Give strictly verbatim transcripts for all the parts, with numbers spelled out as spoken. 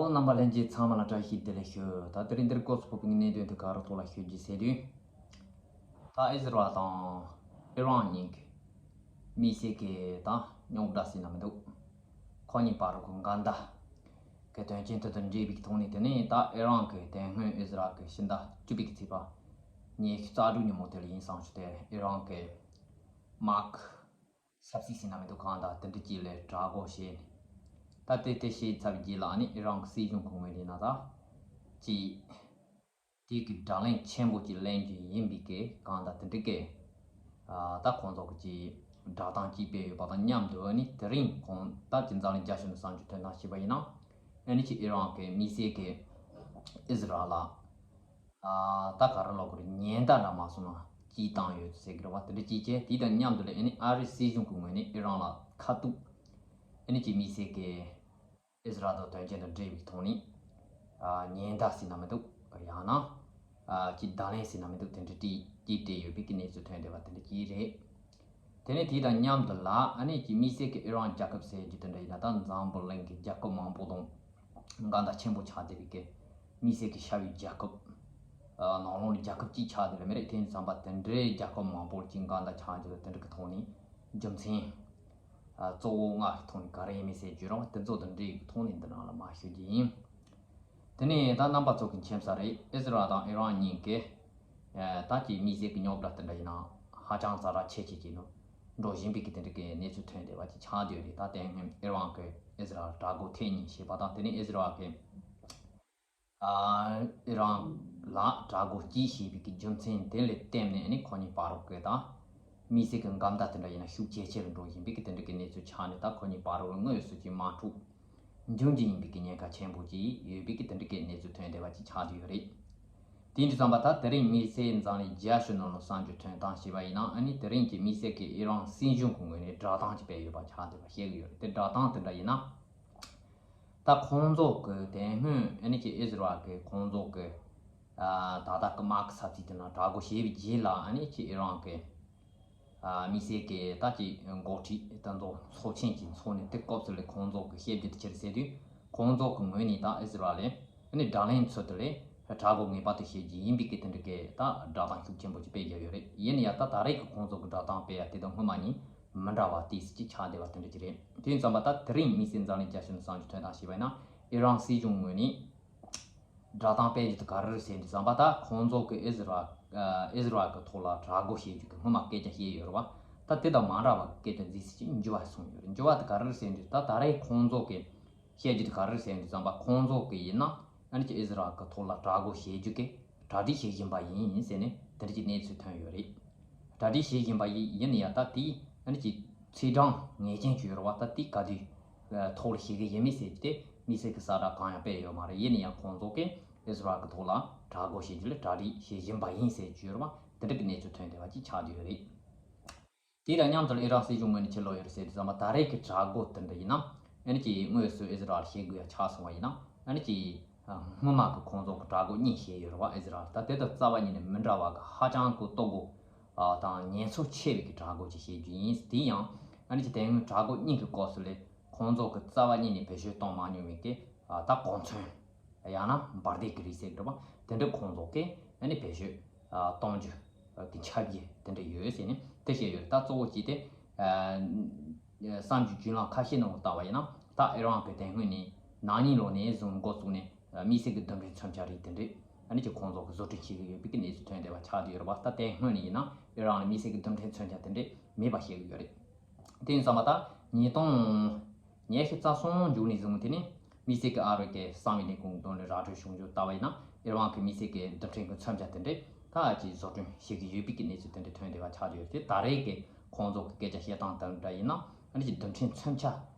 རྣམ་པ་ལྷན་རྒྱས་ཚང་མ་ལ་བཀྲ་ཤིས་བདེ་ལེགས་ཞུ། ད་དེ་རིང་འདིར་སྐོར་སུ་ཕོག་པའི་གནད་དོན་དེ་ག་རུ་ཐོག་ལ་ཤོད་རྒྱུ་ཟེར་དུས། ད་ཨི་ཟི་རལ་དང་ཨི་རན་གཉིས་ཀྱི་མི་སེར་གྱི་ད་རྙོག་དྲ་ཟེར་ན་མི་འདུག་ཁོ་གཉིས་བར་གྱི་འགལ་ཟླ་གི་དོན་རྐྱེན་དེ་དང་འབྲེལ་བའི་ཐོག་ནས། དེ་ནས་ད་ཨི་རན་གྱི་དེ་སྔོན་ཨི་ཟི་རལ་གྱི་ཕྱི་ཟླ་བཅུ་པའི་ཚེས་པ་ཉི་ཤུ་རྩ་དྲུག་ཉིན་མོ་དེ་ལ་ཡིན་བསམ་ཞུ་དེ། ཨི་རན་གྱི་དམག་ས་བརྩིགས་ཟིན་ན་མི་འདུག་གང་དང་དེ་འདྲ་ཅིག་ལས་དྲག་རྒོལ་བྱས་ནས། ད་དེ་དེ་བྱས་ཚར་བའི་རྗེས་ལ་ནི་ཨི་རན་གྱི་སྲིད་གཞུང་གི་ངོས་ནས་ན་ད་ཅིག་དེ་གི་བརྡ་ལན་ཆེན་པོ་ཅིག་ལེན་རྒྱུ་ཡིན་པའི་གི་གང་དང་དེ་འདྲ་གི་ཨ་ད་ཁོང་ཚོ་གི་ཅིག་བསྒྲགས་གཏམ་ཅིག་སྤེལ་ཡོད་པ་དང་མཉམ་དུ། ཨ་ནི་དེ་རིང་ཁོང་ད་ཅིག་འཛམ་གླིང་རྒྱ་ཤོད་ནས་བསམ་ཚུལ་ཐོན་སྟངས་བྱས་པ་ཡིན་ན། ཨ་ནི་ཅིག་ཨི་རན་གི་མི་སེར་གི་ཨི་ཟི་རལ་ལ་ཨ་ད་ག་རེ་ལབ་དགོས་རེད། ཉེན་བརྡ་འདྲ་མ་སོང་ན་ཅིག་བཏང་ཡོད་ཟེར་གི་རེད་བ། དེ་འདྲ་ཅིག་བྱས། དེ་དང་མཉམ་དུ་ལ་ཨ་ནི་ཨ་རིའི་སྲིད་གཞུང་གི་ངོས་ནས་ཨི་རན་ལ་ཁ་ཐུག་ཨ་ནི་ཅིག་མི་སེར་གི་ཨི་ཟི་རལ་དང་དོན་རྐྱེན་དང་འབྲེལ་བའི་ཐོག་ནས་ཨ་ཉེན་བརྡ་ཟེར་ན་མི་འདུག་ཡང་ན་ཨ་ཅིག་བརྡ་ལན་ཟེར་ན་མི་འདུག་དེ་འདྲ་ཅིག་ཅིག་སྤྲད་ཡོད་པའི་གི་གནས་ཚུལ་ཐོན་བསྡད་པ་དེ་འདྲ་ཅིག་རེད། དེ་ནས་དེ་དང་མཉམ་དུ་ལ་ཨ་ནི་ཅིག་མི་སེར་གི་ཨི་རན་རྒྱལ་ཁབ་ཟེར་རྒྱུ་དེ་འདྲ་ཡིན་ན། ད་འཛམ་བུ་གླིང་གི་རྒྱལ་ཁབ་མང་པོ་དང་འགལ་ཟླ་ཆེན་པོ་ཆགས་བསྡད་པའི་གི་མི་སེར་གི་ཤ་བའི་རྒྱལ་ཁབ། ཨ་ནང་ལོགས་ནས་རྒྱལ་ཁབ་གཅིག་ཆགས་བསྡད་རེད་མི་རེད། དེ་ཡིན་ཙམ་པ་དེ་འདྲའི་རྒྱལ་ཁབ་མང་པོ་ཅིག་འགལ་ཟླ་ཆགས་རྒྱུ་དེ་འདྲ་གི་ཐོག་ནས་རྒྱུ་མཚན་ཨ་གཙོ་བོ་ལྔ་གི་ཐོག་ནས་ག་རེ་ཡིན་མིན་ཟེར་རྒྱུ་རང་དེ་ཚོ་དང་འབྲེལ་གི་ཐོག་ནས་འདི་ནང་ལ་མར་ཞུ་རྒྱུ་ཡིན། དེ་ནས་ད་རྣམ་པ་ཚོ་གི་མཁྱེན་གསལ་རེད། ཨི་ཟི་རལ་དང་ཨི་རན་གཉིས་ཀས་ཨ་ད་ཀྱི་མི་སེར་གི་རྙོག་དྲ་དེ་འདྲ་ཡིན་ན་ཧ་ཅང་ཛ་དྲག་ཆེ་ཆེ་ཅིག་ནང་འགྲོ་བཞིན་པའི་གི་དེ་འདྲ་གི་གནས་ཚུལ་ཐོན་བསྡད་པ་ཅིག་ཆགས་བསྡད་ཡོད་རེད། ད་དེ་སྔོན་ཨི་རན་གི་ཨི་ཟི་རལ་དྲག་རྒོལ་ཐེངས་གཉིས་བྱས་པ་དང་། དེ་ནས་ཨི་ཟི་རལ་གི་ཨ་ཨི་རན་ལ་དྲག་རྒོལ་གཅིག་བྱས་པའི་གི་རྒྱུ་མཚན་དེ་ལ་བརྟེན་ནས་ཨ་ནི་ཁོ་གཉིས་བར་གི་ད་མི་སེར་གི་འགལ་ཟླ་དེ་འདྲ་ཡིན་ན་ཤུགས་ཇེ་ཆེ་རུ་འགྲོ་བཞིན་པའི་གི་དེ་འདྲ་གི་གནས་ཚུལ་ཆགས་ནས། ད་ཁོ་གཉིས་བར་གི་དངོས་སུ་ཅིག་དམག་འཁྲུག་འབྱུང་རྒྱུ་ཡིན་པའི་གི་ཉེན་ཁ་ཆེན་པོ་ཅིག་ཡོད་པའི་གི་དེ་འདྲ་གི་གནས་ཚུལ་ཐོན་བསྡད་པ་ཅིག་ཆགས་བསྡད་ཡོད་རེད། དེ་འདྲ་ཙམ་པ་ད་དེ་རིང་མི་སེར་འཛམ་གླིང་རྒྱ་ཤོད་ནང་ལ་བསམ་རྒྱུ་ཐོན་སྟངས་བྱས་པ་ཡིན་ན། ཨ་ནི་དེ་རིང་གི་མི་སེར་གི་ཨི་རན་སྲིད་གཞུང་གི་ངོས་ནས་བསྒྲགས་གཏམ་ཅིག་སྤེལ་ཡོད་པ་ཆགས་བསྡད་པ་ཤེས་ཀྱི་ཡོད་རེད། དེ་བསྒྲགས་གཏམ་དེ་འདྲ་ཡིན་ན། ད་ཁོང་ཚོ་གི་དེ་སྔོན་ཨ་ནི་ཅིག་ཨི་ཟི་རལ་གི་ཁོང་ཚོ་གི་ཨ་ད་ལྟ་གི་དམག་གི་ས་ཚིགས་དེ་ནང་དྲག་རྒོལ་བྱས་པའི་རྗེས་ལ། ཨ་ནི་ཅིག་ཨི་རན་གི་ཨ་མི་སེར་གི་ད་ཅིག་འགོ་ཁྲིད་དེ་ཚོ་ཚོགས་ཆེན་ཅིག་འཚོགས་ནས། དེ་སྐབས་སུ་ལ་ཁོང་ཚོ་གི་བཤད་རྒྱུ་དེ་ཅི་རེད་ཟེར་དུས། ཁོང་ཚོ་གི་ངོས་ནས་ད་ཨི་ཟི་རལ་ལ་ཨ་ནི་དགྲ་ལན་ཚུལ་དུ་ལ་དྲག་རྒོལ་ངེས་པར་དུ་བྱེད་རྒྱུ་ཡིན་པའི་གི་དེ་འདྲ་གི་ད་བསྒྲགས་གཏམ་ཤུགས་ཆེན་པོ་ཅིག་སྤེལ་བཞག་ཡོད་རེད། ཡིན་ན་ཡང་ད་ད་རེས་ཀྱི་ཁོང་ཚོ་གི་བསྒྲགས་གཏམ་སྤེལ་ཡ་དེ་དང་སྔོན་མ་གཉིས་མི་འདྲ་བ་ཏོག་ཙམ་ཅིག་ཆགས་བསྡད་པ་དེ་འདྲ་ཅིག་རེད། དེ་ཡིན་ཙམ་པ་ད་དེ་རིང་མི་སེར་འཛམ་གླིང་རྒྱ་ཤོད་ནས་བསམ་རྒྱུ་ཐོན་སྟངས་བྱས་པ་ཡིན་ན། ཨི་རན་སྲིད་གཞུང་ངོས་ནས་བསྒྲགས་གཏམ་སྤེལ་རྒྱུ་དེ་ག་རེ་རེད་ཟེར་དུས་ཙམ་པ། ད་ཁོང་ཚོ་གི་ཨི་ཟི་རལ་ཨི་ཟི་རལ་གི་ཐོག་ལ་དྲག་རྒོལ་བྱེད་རྒྱུ་གི་སྔོན་མ་སྐད་ཆ་བཤད་ཡོད་རེད་བ། ད་དེ་དང་མ་འདྲ་བ་གི་སྐད་ཆ་འཛིན་སྲིད་ཀྱི་འགྱུར་བ་སོང་ཡོད་རེད། འགྱུར་བ་དེ་ག་རེ་རེད་ཟེར་དུས། ད་ད་རེས་ཁོང་ཚོ་གི་བཤད་རྒྱུ་དེ་ག་རེ་རེད་ཟེར་དུས་ཙམ་པ། ཁོང་ཚོ་གི་ཡིན་ན་ཨ་ནི་ཅིག་ཨི་ཟི་རལ་གི་ཐོག་ལ་དྲག་རྒོལ་བྱེད་རྒྱུ་གི་གྲ་སྒྲིག་བྱེད་བཞིན་པ་ཡིན་ཟེར་ནས་དེ་འདྲ་ཅིག་གནས་ཚུལ་ཐོན་ཡོད་རེད། གྲ་སྒྲིག་བྱེད་བཞིན་པ་ཡིན། ཡིན་ན་ཡང་ད་དེ་ཨ་ནི་ཅིག་ཚེས་གྲངས་ངེས་ཅན་ཅིག་ཡོད་རེད་བ། ད་དེ་ག་དུས་ཐོག་ལ་བྱེད་ཀྱི་ཡིན་མིན་ཟེར་རྒྱུ་དེ་མི་སེར་གྱི་གསལ་བསྒྲགས་གང་ཡང་སྤེལ་ཡོད་མ་རེད། ཡིན་ན་ཡང་ཁོང་ཚོ་གིས་ཨི་ཟི་རལ་གྱི་ཐོག་ལ་དྲག་རྒོལ་བྱེད་རྒྱུ་ལ་གྲ་སྒྲིག་བྱེད་བཞིན་པ་ཡིན་ཟེར་རྒྱུ་ཡོད་རེད་བ། དེ་འདྲ་གི་གནས་ཚུལ་ཐོན་བསྡད་པ་ཅིག་ཆགས་བསྡད་ཡོད་རེད། དེ་དང་མཉམ་དུ་ཨི་རན་སྲིད་གཞུང་ངོས་ནས་ཕྱིར་ལོག་ཡོད་རེད་ཟེར་དུས་ཙམ་པ། ད་རེས་ཀྱི་དྲག་རྒོལ་དེ་འདྲ་ཡིན་ན་ཨ་ནི་ཅིག་དངོས་སུ་ཨི་ཟི་རལ་བྱེད་དགོས་ཡ་ཆགས་སོང་བ་ཡིན་ན། ཨ་ནི་ཅིག་སྔོན་མ་གི་ཁོང་ཚོ་གི་དྲག་རྒོལ་གཉིས་བྱས་ཡོད་རེད་བ། ཨི་ཟི་རལ་ད་དེ་དང་རྩ་བ་ཉིད་ནས་མི་འདྲ་བ་གི་ཧ་ཅང་གི་སྡུག་པོ་དང་ཉེན་ཚབས་ཆེ་བའི་གི་དྲག་རྒོལ་ཅིག་བྱེད་རྒྱུ་ཡིན། དེ་ཡང་ཨ་ནི་ཅིག་དེ་སྔོན་དྲག་རྒོལ་གཉིས་ཀྱི་སྐབས་སུ་ལས་ཁོང་ཚོ་གི་རྩ་བ་ཉིད་ནས་བེད་སྤྱོད་གཏོང་མ་མྱོང་བའི་གི་ད་གོ་མཚོན། ཡང་ན་འབར་མདེལ་གྱི་རིགས་ཟེར་གྱི་རེད་པ། དེ་འདྲ་ཁོང་ཚོ་གིས་ཨ་ནི་བེད་སྤྱོད་ཨ་གཏོང་རྒྱུ་ཨ་གི་འཆར་གཞི་དེ་འདྲ་ཡོད་ཟེར་ནས་དེ་བཤད་ཡོད་རེད། ད་གཙོ་བོ་གཅིག་དེ་ཨ་བསམ་རྒྱུ་བརྒྱུད་ལམ་ཁ་ཤས་ནང་ལ་བལྟ་བ་ཡིན་ན། ད་ཨི་རན་གྱི་དེ་སྔོན་ནས་ན་ནིང་ལོ་ནས་བཟུང་འགོ་བཙུགས་ནས་ཨ་དམིགས་བསལ་གྱི་རྡུལ་ཕྲན་མཚོན་ཆ་རིགས་དེ་འདྲ་ཨ་ནི་ཅིག་ཁོང་ཚོ་གིས་བཟོ་སྐྲུན་བྱེད་ཀྱི་ཡོད་པའི་གི་གནས་ཚུལ་ཐོན་བསྡད་པ་ཆགས་བསྡད་ཡོད་རེད་པ། ད་དེ་སྔོན་ནས་ཡིན་ན་ཨི་རན་ལ་དམིགས་བསལ་གྱི་རྡུལ་ཕྲན་མཚོན་ཆ་དེ་འདྲ་མེད་པ་བཤད་ཀྱི་ཡོད་རེད། དེ་ཡིན་ཙང་མ་ད་ཉིས་སྟོང་ཉི་ཤུ་རྩ་གསུམ་མཇུག་ནས་བཟུང་སྟེ་ནི་དམིགས་བསལ་གྱི་ཨ་རི་གི་གསང་བའི་ལས་ཁུངས་དང་ནི་ར་སྤྲོད་བྱུང་རྒྱུ་ལྟ་བ་ཡིན་ན། ཨི་རན་གྱི་དམིགས་བསལ་གྱི་རྡུལ་ཕྲན་གྱི་མཚོན་ཆ་དེ་འདྲས་ད་ཅིག་བཟོ་སྐྲུན་བྱེད་ཀྱི་ཡོད་པའི་གི་གནས་ཚུལ་དེ་འདྲས་ཐོན་བསྡད་པ་ཆགས་ཀྱི་ཡོད་དེ། ད་རེས་ཀྱི་ཁོང་ཚོ་གི་སྐད་ཆ་བཤད་སྟངས་དེ་འདྲ་ཡིན་ན་ཨ་ནི་ཅིག་རྡུལ་ཕྲན་མཚོན་ཆ་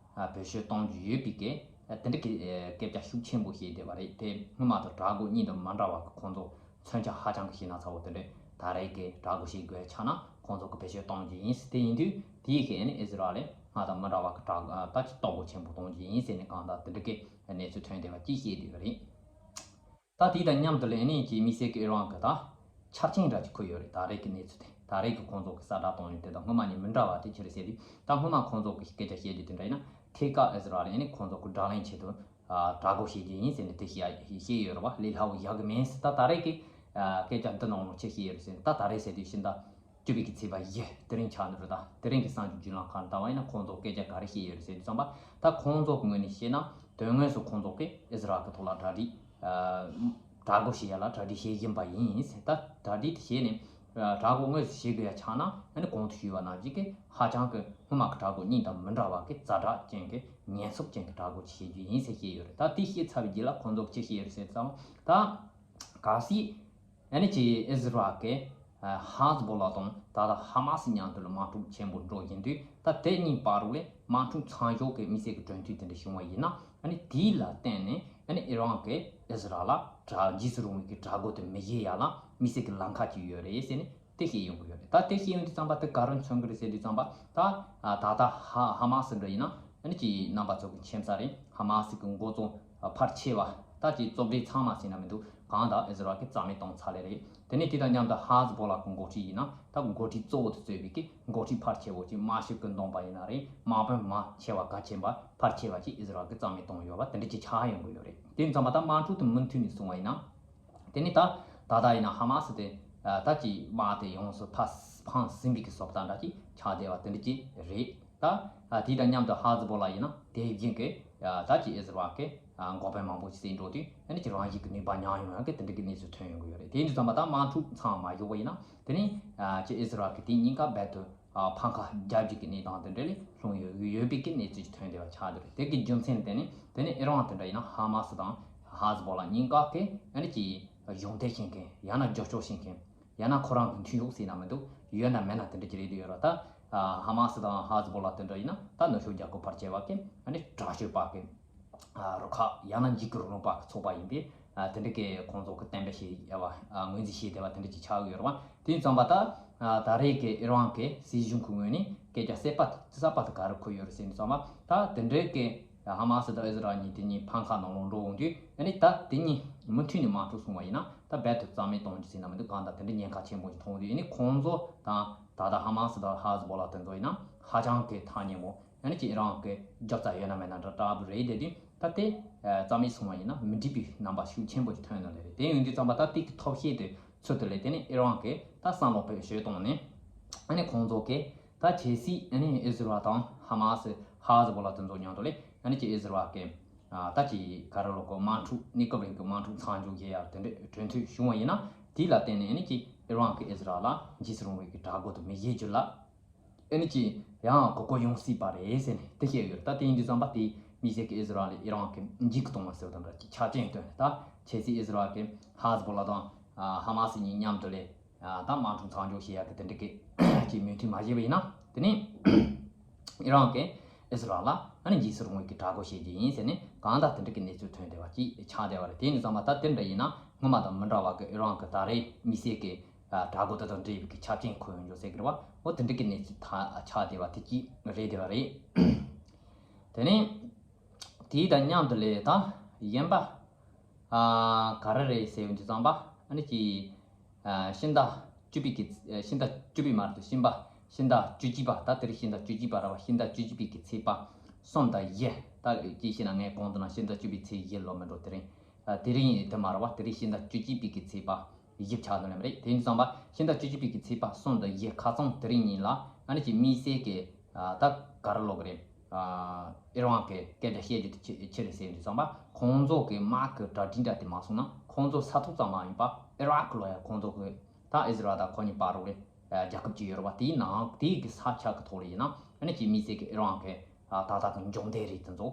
བེད་སྤྱོད་གཏོང་རྒྱུ་ཡོད་པའི་གི་དེ་འདྲ་གི་སྐད་ཆ་ཤུགས་ཆེན་པོ་བཤད་བསྡད་པ་རེད། དེ་སྔོན་མ་དང་དྲག་རྒོལ་གཉིས་དང་མ་འདྲ་བ་གི་ཁོང་ཚོ་མཚོན་ཆ་ཧ་ཅང་གི་ཤིང་ནགས་ཚ་བོ་དེ་འདྲས་ད་རེས་ཀྱི་དྲག་རྒོལ་བྱེད་དགོས་ཆགས་ན་ཁོང་ཚོ་གི་བེད་སྤྱོད་གཏོང་རྒྱུ་ཡིན། དེ་ཡིན་དུས་དེའི་ཤེད་ནས་ཨི་ཟི་རལ་ལས་སྔར་དང་མི་འདྲ་བ་གི་དྲག་ད་ཅིག་སྡུག་པོ་ཆེན་པོ་གཏོང་རྒྱུ་ཡིན་ཟེར་ནས་གང་ལྟར་དེ་འདྲ་གི་གནས་ཚུལ་ཐོན་བསྡད་པ་ཅིག་བཤད་བསྡད་ཡོད་རེད། ད་དེ་དང་མཉམ་དུ་ལས་ནས་ཀྱི་དམིགས་བསལ་གྱི་ཨི་རན་གྱི་ད་ཆ་རྐྱེན་འདྲ་ཅིག་འཁོད་ཡོད་རེད། ད་རེས་ཀྱི་གནས་ཚུལ་དེ་ད་རེས་ཀྱི་ཁོང་ཚོ་གི་གསལ་བསྒྲགས་གཏོང་ཡུལ་དེ་དང་སྔོན་མ་ནས་མི་འདྲ་བ་དེ་ཅི་རེད་ཟེར་དུས། ད་སྔོན་མ་ཁོང་ཚོ་གི་སྐད་ཆ་བཤད་རྒྱུ་དེ་འདྲ་ཡིན་ན། ཐད་ཀར་ཨི་ཟི་རལ་ཡིན་ནི་ཁོང་ཚོ་གི་དགྲ་ལན་ཆེད་དུ་དྲག་རྒོལ་བྱེད་རྒྱུ་ཡིན་ཟེར་ནས་དེ་བཤད་བཤད་ཡོད་རེད་བ། ལས་སླ་བོ་ཡག་གི་མིན་ཟེར། ད་ད་རེས་ཀྱི་སྐད་ཆ་འདི་ནང་ལོགས་ཆེ་བཤད་ཡོད་རེད་ཟེར་ནས། ད་ད་རེས་ཟེར་དུས་ཕྱི་ཟླ་བཅུ་པའི་གི་ཚེས་པ་བཞི་དེ་རིང་ཆགས་འདུག་རེད། ད་དེ་རིང་གི་གསར་འགྱུར་བརྒྱུད་ལམ་ཁག་ལ་ལྟ་བ་ཡིན་ན་ཁོང་ཚོ་སྐད་ཆ་ག་རེ་བཤད་ཡོད་རེད་ཟེར་དུས་ཙམ་པ། ད་ཁོང་ཚོ་གི་ངོས་ནས་བཤད་ན་དོན་དངོས་སུ་ཁོང་ཚོ་གིས་ཨི་ཟི་རལ་གི་ཐོག་ལ་གྲ་སྒྲིག་དྲག་རྒོལ་བྱེད་ཡ་ལ་གྲ་སྒྲིག་བྱེད་བཞིན་པ་ཡིན་ཟེར། ད་གྲ་སྒྲིག་དེ་བྱས་ནས་དྲག་རྒོལ་དངོས་སུ་བྱེད་དགོས་ཡ་ཆགས་ན་ཨ་ནི་གོང་དུ་ཞུས་པ་ནང་བཞིན་གི་ཧ་ཅང་གི་སྔོན་མ་གི་དྲག་རྒོལ་གཉིས་དང་མི་འདྲ་བ་གི་ཛ་དྲག་ཅན་གི་ཉེན་ཚབས་ཅན་གི་དྲག་རྒོལ་བྱེད་རྒྱུ་ཡིན་ཟེར་བཤད་ཡོད་རེད། ད་དེ་བཤད་ཚར་བའི་རྗེས་ལ་ཁོང་ཚོ་གིས་ཅི་བཤད་ཡོད་རེད་ཟེར་ཙང་། ད་གལ་སྲིད་ཨ་ནི་ཅིག་ཨི་ཟི་རལ་གི་ཧ་ཟི་བོ་ལ་དང་ད་ལྟ་ཧ་མ་སི་མཉམ་དུ་ལ་དམག་འཁྲུག་ཆེན་པོ་འགྲོ་བཞིན་དུས། ད་དེ་གཉིས་བར་དུ་ལ་དམག་འཁྲུག་མཚམས་འཇོག་གི་དམིགས་བསལ་གྱི་གྲོས་མཐུན་དེ་འདྲ་བྱུང་བ་ཡིན་ན། ཨ་ནི་དེ་ལ་བརྟེན་ནས་ཨ་ནི་ཨི་རན་གྱིས་ཨི་ཟི་རལ་ལ་དྲག་འཇིགས་སུ་རུང་བའི་གི་དྲག་རྒོལ་དེ་མི་བྱེད་ཡ་ལ་དམིགས་བསལ་གྱི་ལམ་ཁ་ཅིག་ཡོད་རེད་ཟེར་ནས་དེ་བཤད་ཡོང་གི་ཡོད་རེད། ད་དེ་བཤད་ཡོང་དུས་ཙམ་པ་དེ་ག་རེ་མཚོན་གི་རེད་ཟེར་དུས་ཙམ་པ། ད་ད་ལྟ་ཧ་ཧ་མ་སི་འདྲ་ཡིན་ན་ཨ་ནི་ཅིག་རྣམ་པ་ཚོ་གི་མཁྱེན་གསལ་རེད། ཧ་མ་སི་གི་འགོ་གཙོ་ཕལ་ཆེ་བ། ད་ཅིག་གཙོ་གྲས་ཚང་མ་ཟེར་ན་མི་འདུག་གང་ལྟར་ཨི་ཟི་རལ་གྱིས་རྩ་མེད་བཏང་ཚར་ལེ་རེད། དེ་ནས་དེ་དང་མཉམ་དུ་ཧ་ཟི་བོ་ལ་གི་འགོ་ཁྲིད་ཡིན་ན་ད་འགོ་ཁྲིད་གཙོ་བོ་དེ་གཙོས་པའི་གི་འགོ་ཁྲིད་ཕལ་ཆེ་བོ་ཅིག་དམག་ཞབས་ཀྱི་འདོན་པ་ཡིན་ན་རེད། དམག་དཔོན་མང་ཆེ་བ་གལ་ཆེན་པ་ཕལ་ཆེ་བ་ཅིག་ཨི་ཟི་རལ་གྱིས་རྩ་མེད་བཏང་ཡོད་པ་དེ་འདྲ་ཅིག་ཆགས་ཡོང་གི་ཡོད་རེད། དེ་ཙམ་པ་ད་དམག་འཁྲུག་དེ་མུ་མཐུད་ནས་སོང་བ་ཡིན་ན། དེ་ནས་ད་ད་ལྟ་ཡིན་ན་ཧ་མ་སི་དེ་ད་ཅིག་དམག་དེ་ཡོངས་སུ་ཕ་འཕངས་ཟིན་པའི་གི་བཟོ་ལྟ་འདྲ་ཅིག་ཆགས་བསྡད་པ་དེ་འདྲ་ཅིག་རེད། ད་དེ་དང་མཉམ་དུ་ཧ་ཟི་བོ་ལ་ཡིན་ན་དེ་བཞིན་གི་ད་ཅིག་ཨི་ཟི་རལ་གི་འགོ་དཔོན་མང་པོ་ཞིག་བསད་འགྲོ་དུས་ཨ་ནི་ཅིག་རང་བཞིན་གི་ནུས་པ་ཉམས་ཡོང་ཡ་གི་དེ་འདྲ་གི་གནས་ཚུལ་ཐོན་ཡོང་གི་ཡོད་རེད། དེ་ཡིན་དུས་ཙམ་པ་ད་དམག་འཁྲུག་མཚམས་མ་བཞག་པ་ཡིན་ན་དེ་ནས་ཅིག་ཨི་ཟི་རལ་གི་དེ་གཉིས་ཀ་རྦད་དུ་འཕང་ཁ་རྒྱག་རྒྱུ་གི་གནས་སྟངས་དེ་འདྲ་ལ་ལྷུང་ཡོད་ཡོད་པའི་གི་གནས་ཚུལ་ཐོན་བསྡད་པ་ཆགས་བསྡད་རེད། དེ་གི་རྒྱུ་མཚན་དེ་ནི་དེ་ནི་ཨི་རན་དེ་འདྲ་ཡིན་ན་ཧ་མ་སི་དང་ཧ་ཟི་བོ་ལ་གཉིས་ཀ་གི་ཨ་ནི་ཅིག་གཞུང་འབྲེལ་བྱེད་མཁན་ཡང་ན་རྒྱབ་སྐྱོར་བྱེད་མཁན་ཡང་ན་ཁོ་རང་གི་མཐུན་ཕྱོགས་ཟེར་ན་མི་འདུག་ཡོད་ན་མེད་ན་དེ་འདྲ་ཅིག་རེད་འདུག་ཡོད་ར། ད་ཧ་མ་སི་དང་ཧ་ཟི་བོ་ལ་དེ་འདྲ་ཡིན་ན་ད་ནུབ་ཕྱོགས་རྒྱལ་ཁབ་ཕལ་ཆེ་བ་གི་ཨ་ནི་དྲག་སྤྱོད་པ་གི་རུ་ཁག་ཡང་ན་འཇིགས་སྐུལ་རིང་ལུགས་པ་གི་ཚོགས་པ་ཡིན་པས། དེ་འདྲ་གི་ཁོང་ཚོ་གི་གཏན་འབེབས་བྱས་ཡ་བ་ངོས་འཛིན་བྱས་བསྡད་པ་དེ་འདྲ་ཅིག་ཆགས་ཡོད་རེད་བ། དེ་ཙམ་པ་ད་ད་རེས་ཀྱི་ཨི་རན་གྱི་སྲིད་གཞུང་གི་ངོས་ནས་སྐད་ཆ་གསར་པ་གསར་པ་དེ་ག་རེ་འཁོད་ཡོད་རེད་ཟེར་ནས་ཙམ་པ། ད་དེ་འདྲའི་གི་ཧ་མ་སི་དང་ཨི་ཟི་རལ་གཉིས་དེ་གཉིས་འཕང་ཁ་ནང་ལོགས་འགྲོ་འོང་དུས་ཨ་ནི་ད་དེ་གཉིས་མུ་མཐུད་ནས་དམག་འཁྲུག་སོང་བ་ཡིན་ན་ད་རྦད་དེ་རྩ་མེད་གཏོང་རྒྱུ་ཟེར་ན་མི་འདུག་གང་ལྟར་དེ་འདྲའི་ཉེན་ཁ་ཆེན་པོ་ཞིག་མཐོང་དུས་ཨ་ནི་ཁོང་ཚོ་དང་ད་ལྟ་ཧ་མ་སི་དང་ཧ་ཟི་བོ་ལ་དེ་ཚོ་ཡིན་ན་ཧ་ཅང་གི་ཐག་ཉེ་པོ། ཨ་ནི་ཅིག་ཨི་རན་གྱི་རྒྱབ་རྩ་ཡོད་ན་མེད་ན་འདྲ་འདྲ་པོ་རེད་དེ་དུས་ད་དེ་རྩ་མེད་སོང་བ་ཡིན་ན་མི་འགྲིག་པའི་རྣམ་པ་ཤུགས་ཆེན་པོ་ཞིག་ཐོན་ཡོང་ནི་རེད། དེ་ཡིན་དུས་ཙམ་པ་ད་དེ་གི་ཐབས་ཤེས་དེ་ཚུལ་དུ་ལས་དེ་ནི་ཨི་རན་གྱིས་ད་བསམ་བློ་བེད་སྤྱོད་བཏང་ནས་ཨ་ནི་ཁོང་ཚོ་གིས་ད་གལ་སྲིད་ཨ་ནི་ཨི་ཟི་རལ་དང་ཧ་མ་སི་ཧ་ཟི་བོ་ལ་དེ་ཚོ་མཉམ་དུ་ལས་ཨ་ནི་ཅིག་ཨི་ཟི་རལ་གྱི་ད་ཅིག་ག་རེ་ལབ་དགོས། དམག་འཁྲུག་གནས་སྐབས་རིང་གི་དམག་འཁྲུག་མཚམས་འཇོག་བྱེད་ཡ་དེ་འདྲའི་གྲོས་མཐུན་བྱུང་བ་ཡིན་ན་དེ་ལ་བརྟེན་ནས་ཨ་ནི་ཅིག་ཨི་རན་གྱིས་ཨི་ཟི་རལ་ལ་འཇིགས་སུ་རུང་བའི་གི་དྲག་རྒོལ་དེ་མི་བྱེད་རྒྱུ་ལ། ཨ་ནི་ཅིག་ཡང་གོ་སྐབས་ཡོང་སྲིད་པ་རེད་ཟེར་ནས་དེ་བཤད་ཡོད། ད་དེ་ཡིན་དུས་ཙམ་པ་དེ་དམིགས་བསལ་གྱི་ཨི་ཟི་རལ་ལ་ཨི་རན་གྱིས་འཇིགས་སྐུལ་གཏོང་བ་ཟེར་བ་དང་འདྲ་ཅིག་ཆ་རྐྱེན་བཏོན་ནས། ད་གལ་སྲིད་ཨི་ཟི་རལ་གྱིས་ཧ་ཟི་བོ་ལ་དང་ཧ་མ་སི་གཉིས་མཉམ་དུ་ལས་ད་དམག་འཁྲུག་མཚམས་འཇོག་བྱེད་ཡག་གི་དེ་འདྲ་གི་ཅིག་མོས་མཐུན་མ་བྱས་པ་ཡིན་ན་དེ་ནི་ཨི་རན་གྱིས་ཨི་ཟི་རལ་ལ་ཨ་ནི་འཇིགས་སུ་རུང་བའི་གི་དྲག་རྒོལ་བྱེད་རྒྱུ་ཡིན་ཟེར་ནས་གང་ལྟར་དེ་འདྲ་གི་གནས་ཚུལ་ཐོན་བསྡད་པ་ཅིག་ཆགས་བསྡད་པ་རེད། དེ་ཡིན་དུས་ཙམ་པ་ད་དེ་འདྲ་ཡིན་ན་སྔོན་མ་དང་མི་འདྲ་བ་གི་ཨི་རན་གྱི་ད་རེས་དམིགས་བསལ་གྱི་དྲག་རྒོལ་དེ་དང་འབྲེལ་བའི་གི་ཆ་རྐྱེན་འཁོད་ཡོང་རྒྱུ་ཟེར་གི་རེད་བ། འོ་དེ་འདྲ་གི་གནས་ཚུལ་ད་ཆགས་བསྡད་པ་དེ་ཅིག་རེད་བསྡད་པ་རེད། དེ་ནས་དེའི་དང་མཉམ་དུ་ལས་ད་གཞན་པ་ག་རེ་རེད་ཟེར་ཡོང་དུས་ཙམ་པ་ཨ་ནི་ཅིག་ཕྱི་ཟླ་བཅུ་པའི་གི་ཕྱི་ཟླ་བཅུ་པའི་མ་རེད་དོ། ཕྱི་ཟླ་ཕྱི་ཟླ་བཅུ་གཅིག་པ། ད་དེ་རིང་ཕྱི་ཟླ་བཅུ་གཅིག་པ་རེད་བ། ཕྱི་ཟླ་བཅུ་གཅིག་པའི་གི་ཚེས་པ་གསུམ་དང་བཞི། ད་ཅིག་བཤད་ན་ངས་གོང་དུ་ན་ཕྱི་ཟླ་བཅུ་པའི་ཚེས་བཞི་ལོ་མི་འགྲོ། དེ་རིང་དེ་རིང་དེ་མ་རེད་བ། དེ་རིང་ཕྱི་ཟླ་བཅུ་གཅིག་པའི་གི་ཚེས་པ་བཞི་ཆགས་འདུག་ལབ་རེད། དེ་ཡིན་ཙང་པ་ཕྱི་ཟླ་བཅུ་གཅིག་པའི་གི་ཚེས་པ་གསུམ་དང་བཞི་ཁ་སང་དེ་རིང་ཉིན་ལ་ཨ་ནི་ཅིག་དམིགས་བསལ་གི་ད་ག་རེ་ལབ་དགོས་རེད། ཨི་རན་གི་སྐད་ཆ་བཤད་རྒྱུ་དེ་ཅི་ཅི་རེད་ཟེར་དུས་ཙམ་པ་ཁོང་ཚོ་གི་དམག་གི་གྲ་སྒྲིག་འདྲ་དེ་མ་སོང་ན་ཁོང་ཚོ་ས་ཐོག་ཙམ་མ་ཡིན་པ་ཨི་རག་གི་ལོགས་ཡ་ཁོང་ཚོ་གི་ད་ཨི་ཟི་རལ་དང་ཁོ་གཉིས་བར་རོགས་རེད། རྒྱལ་ཁབ་ཅིག་ཡོད་རེད་བ། དེའི་ནང་དེའི་གི་ས་ཆ་གི་ཐོག་ལ་ཡིན་ན་ཨ་ནི་ཅིག་དམིགས་བསལ་གི་ཨི་རན་གི་ད་ལྟ་གི་འབྱུང་ལྡན་རིགས་དེ་ཚོ་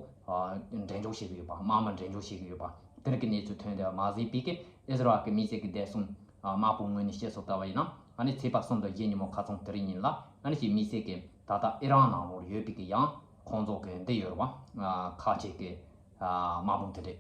འགྲན་སྦྱོར་བྱེད་གི་ཡོད་པ། དམག་མི་འགྲན་སྦྱོར་བྱེད་གི་ཡོད་པ། དེ་རིགས་ཀྱི་གནས་ཚུལ་ཐོན་བསྡད་པ་མ་ཟད་པའི་གི་ཨི་ཟི་རལ་གི་དམིགས་བསལ་གི་བདེ་སྲུང་དམག་དཔུང་ངོས་ནས་བཤད་སྲོལ་ལྟ་བ་ཡིན་ན་ཨ་ནི་ཚེས་པ་གསུམ་དང་བཞི་ཉིན་མོ་ཁ་སང་དེ་རིང་ཉིན་ལ་ཨ་ནི་ཅིག་དམིགས་བསལ་གི་ད་ལྟ་ཨི་རན་ནང་ལོགས་ཡོད་པའི་གི་ཡང་ཁོང་ཚོ་གི་འདི་ཡོད་རེད་བ། ཁ་ཆེ་གི་དམག་དཔུང་དེ་རེད།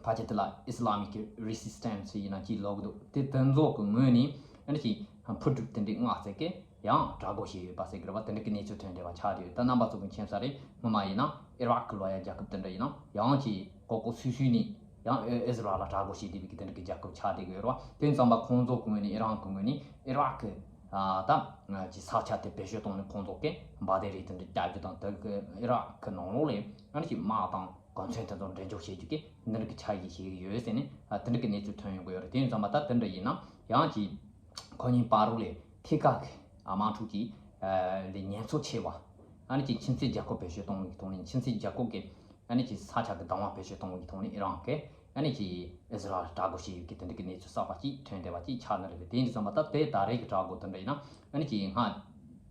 ཕལ་ཆེར་དེ་ལ་Islamic Resistance ཡིན་ན་ཅིག་ལབ་གི་འདུག་དེ་དེ་ཚོ་གི་ངོས་ནས་ཨ་ནི་ཅིག་འཕུར་གྲུ་དེ་འདྲའི་མངགས་ཚད་ཀྱི་ཡང་དྲག་རྒོལ་བྱས་ཡོད་པ་ཟེར་གི་རེད་བ། དེ་འདྲ་གི་གནས་ཚུལ་ཐོན་བསྡད་པ་ཆགས་བསྡད་ཡོད། ད་རྣམ་པ་ཚོ་གི་མཁྱེན་གསལ་རེད། སྔོན་མ་ཡིན་ན་ཨི་རག་གི་ལོགས་ཡ་རྒྱལ་ཁབ་དེ་འདྲ་ཡིན་ན་ཡང་ཅིག་ཀོ་ཀོ་སུ་སུ་ནས་ཡང་ཨི་ཟི་རལ་ལ་དྲག་རྒོལ་བྱས་བསྡད་པའི་གི་དེ་འདྲ་གི་རྒྱལ་ཁབ་ཆགས་བསྡད་གི་ཡོད་རེད་བ། དེ་ཙམ་པ་ཁོང་ཚོ་གི་ངོས་ནས་ཨི་རན་གི་ངོས་ནས་ཨི་རག་གི་ ད་ཅི་ས་ཆ་དེ་བེད་སྤྱོད་གཏོང་ནས་ཁོང་ཚོ་གི་འབའ་ཏེ་རི་དེ་འདྲ་རྒྱག་རྒྱུ་དང་དེ་གི་ཨི་རག་གི་ནང་ལོགས་ལ་ཨ་ནི་ཅིག་དམག་དང་གོ་མཚོན་དེ་ཚོ་འགྲེམས་འཇོག་བྱེད་རྒྱུ་གི་འདི་འདྲ་གི་འཆར་གཞི་བྱེད་ཀྱི་ཡོད་ཟེར་ནས་དེ་འདྲ་གི་གནས་ཚུལ་ཐོན་ཡོང་གི་ཡོད་རེད། དེ་ཡིན་ཙང་མ་ད་དེ་འདྲ་ཡིན་ན་ཡང་ཅིག་ཁོ་གཉིས་བར་ལ་ཐད་ཀར་གི་དམག་འཁྲུག་ཅིག་ལ་ཉེན་ཚབས་ཆེ་བ། ཨ་ནི་ཅིག་ཁྱིམ་མཚེས་རྒྱལ་ཁབ་བེད་སྤྱོད་གཏོང་བའི་ཐོག་ནས་ཁྱིམ་མཚེས་རྒྱལ་ཁབ་ཀྱི་ཨ་ནི་ཅིག་ས་ཆ་གི་བདག་དབང་བེད་སྤྱོད་གཏོང་བའི་ཐོག་ནས་ཨི་རན་གྱིས་ཨ་ནི་ཅིག་ཨི་ཟི་རལ་དྲག་རྒོལ་བྱས་ཡོད་ཀྱི་དེ་འདྲ་གི་གནས་ཚུལ་གསར་པ་ཅིག་ཐོན་བསྡད་པ་ཅིག་ཆགས་ནི་རེད། དེ་ཡིན་ཙང་མ་ད་དེ་ད་རེས་ཀྱི་དྲག་རྒོལ་དེ་འདྲ་ཡིན་ན་ཨ་ནི་ཅིག་སྔ་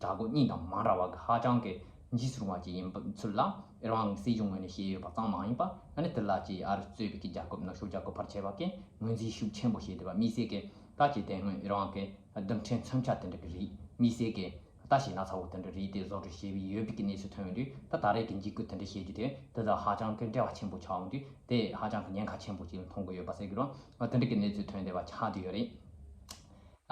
དྲག་རྒོལ་གཉིས་དང་མ་འདྲ་བ་གི་ཧ་ཅང་གི་འཇིགས་སུ་རུང་བ་ཅིག་ཡིན་པ་ཚུལ་ལ་ཨི་རན་གྱི་སྲིད་གཞུང་ངོས་ནས་བཤད་ཡོད་པ་ཙམ་མ་ཡིན་པ་ཨ་ནི་དེ་ལ་ཅིག་ཨ་རི་གཙོས་པའི་གི་རྒྱལ་ཁབ་ནུབ་ཕྱོགས་རྒྱལ་ཁབ་ཕལ་ཆེ་བ་གིས་ངོས་འཛིན་ཤུགས་ཆེན་པོ་བྱས་བསྡད་པ། དམིགས་བསལ་གྱི་ད་ཅིག་དེ་སྔོན་ཨི་རན་གྱི་རྡུལ་ཕྲན་མཚོན་ཆ་དེ་འདྲ་གི་རིགས་དམིགས་བསལ་གྱི་ད་ཞེ་ན་ཚ་བོ་དེ་འདྲ་རིགས་དེ་བཟོ་སྐྲུན་བྱས་པའི་ཡོད་པའི་གི་གནས་ཚུལ་ཐོན་ཡོང་དུས་ད་ད་རེས་ཀྱི་འཇིགས་སྐུལ་དེ་འདྲ་བྱེད་རྒྱུ་དེ་དེ་དང་ཧ་ཅང་གི་འབྲེལ་བ་ཆེན་པོ་ཆགས་ཡོང་དུས་དེ་ཧ་ཅང་གི་ཉེན་ཁ་ཆེན་པོ་ཅིག་མཐོང་གི་ཡོད་པ་ཟེར་གི་རེད། དེ་འདྲ་གི་གནས་ཚུལ་ཐོན་བསྡད་པ་ཆགས་བསྡད་ཡོད་རེད།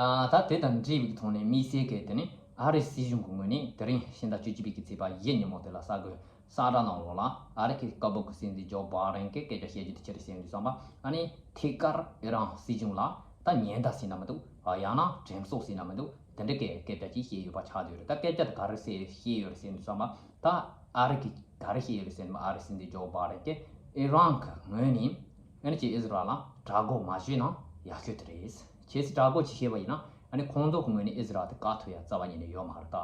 ཨ་ད་དེ་དང་འབྲེལ་བའི་ཐོག་ནས་དམིགས་བསལ་གྱི་དེ་ནི་ཨ་རིའི་སྲིད་གཞུང་གི་ངོས་ནས་དེ་རིང་ཕྱི་ཟླ་བཅུ་གཅིག་པའི་གི་ཚེས་པ་བཞི་ཉིན་མོ་དེ་ལ་གསར་འགོད་གསལ་བསྒྲགས་གནང་ལོག་ལ་ཨ་རི་གི་སྐབས་བབ་ཀྱི་སྲིད་འཛིན་ཇོ་བྷ་རན་གྱིས་སྐད་ཆ་བཤད་རྒྱུ་དེ་ཅི་རེད་ཟེར་དུས་ཙམ་པ་ཨ་ནི་ཐད་ཀར་ཨི་རན་སྲིད་གཞུང་ལ་ད་ཉེན་བརྡ་ཟེར་ན་མི་འདུག་ཡང་ན་དྲན་གསོ་ཟེར་ན་མི་འདུག་དེ་འདྲ་གི་སྐད་ཆ་ཅིག་བཤད་ཡོད་པ་ཆགས་བསྡད་ཡོད་རེད། ད་སྐད་ཆ་དེ་ག་རེ་ཟེར་བཤད་ཡོད་རེད་ཟེར་དུས་ཙམ་པ་ད་ཨ་རི་གི་ག་རེ་བཤད་ཡོད་རེད་ཟེར་ན་ཨ་རི་སྲིད་འཛིན་ཇོ་བྷ་རན་གྱིས་ཨི་རན་གྱི་ངོས་ནས། ཨ་ནི་ཅིག་ཨི་ཟི་རལ་ལ་དྲག་རྒོལ་མ་བྱས་ན་ཡག་ཤོས་དེ་རེད། གལ་སྲིད་དྲག་རྒོལ་ཅིག་བྱས་པ་ཡིན་ན་ཨ་ནི་ཁོང་ཚོ་གི་ངོས་ནས་ཨི་ཟི་རལ་དེ་བཀག་ཐུབ་ཡ་རྩ་བ་ཉིད་ནས་ཡོད་མ་རེད་ད།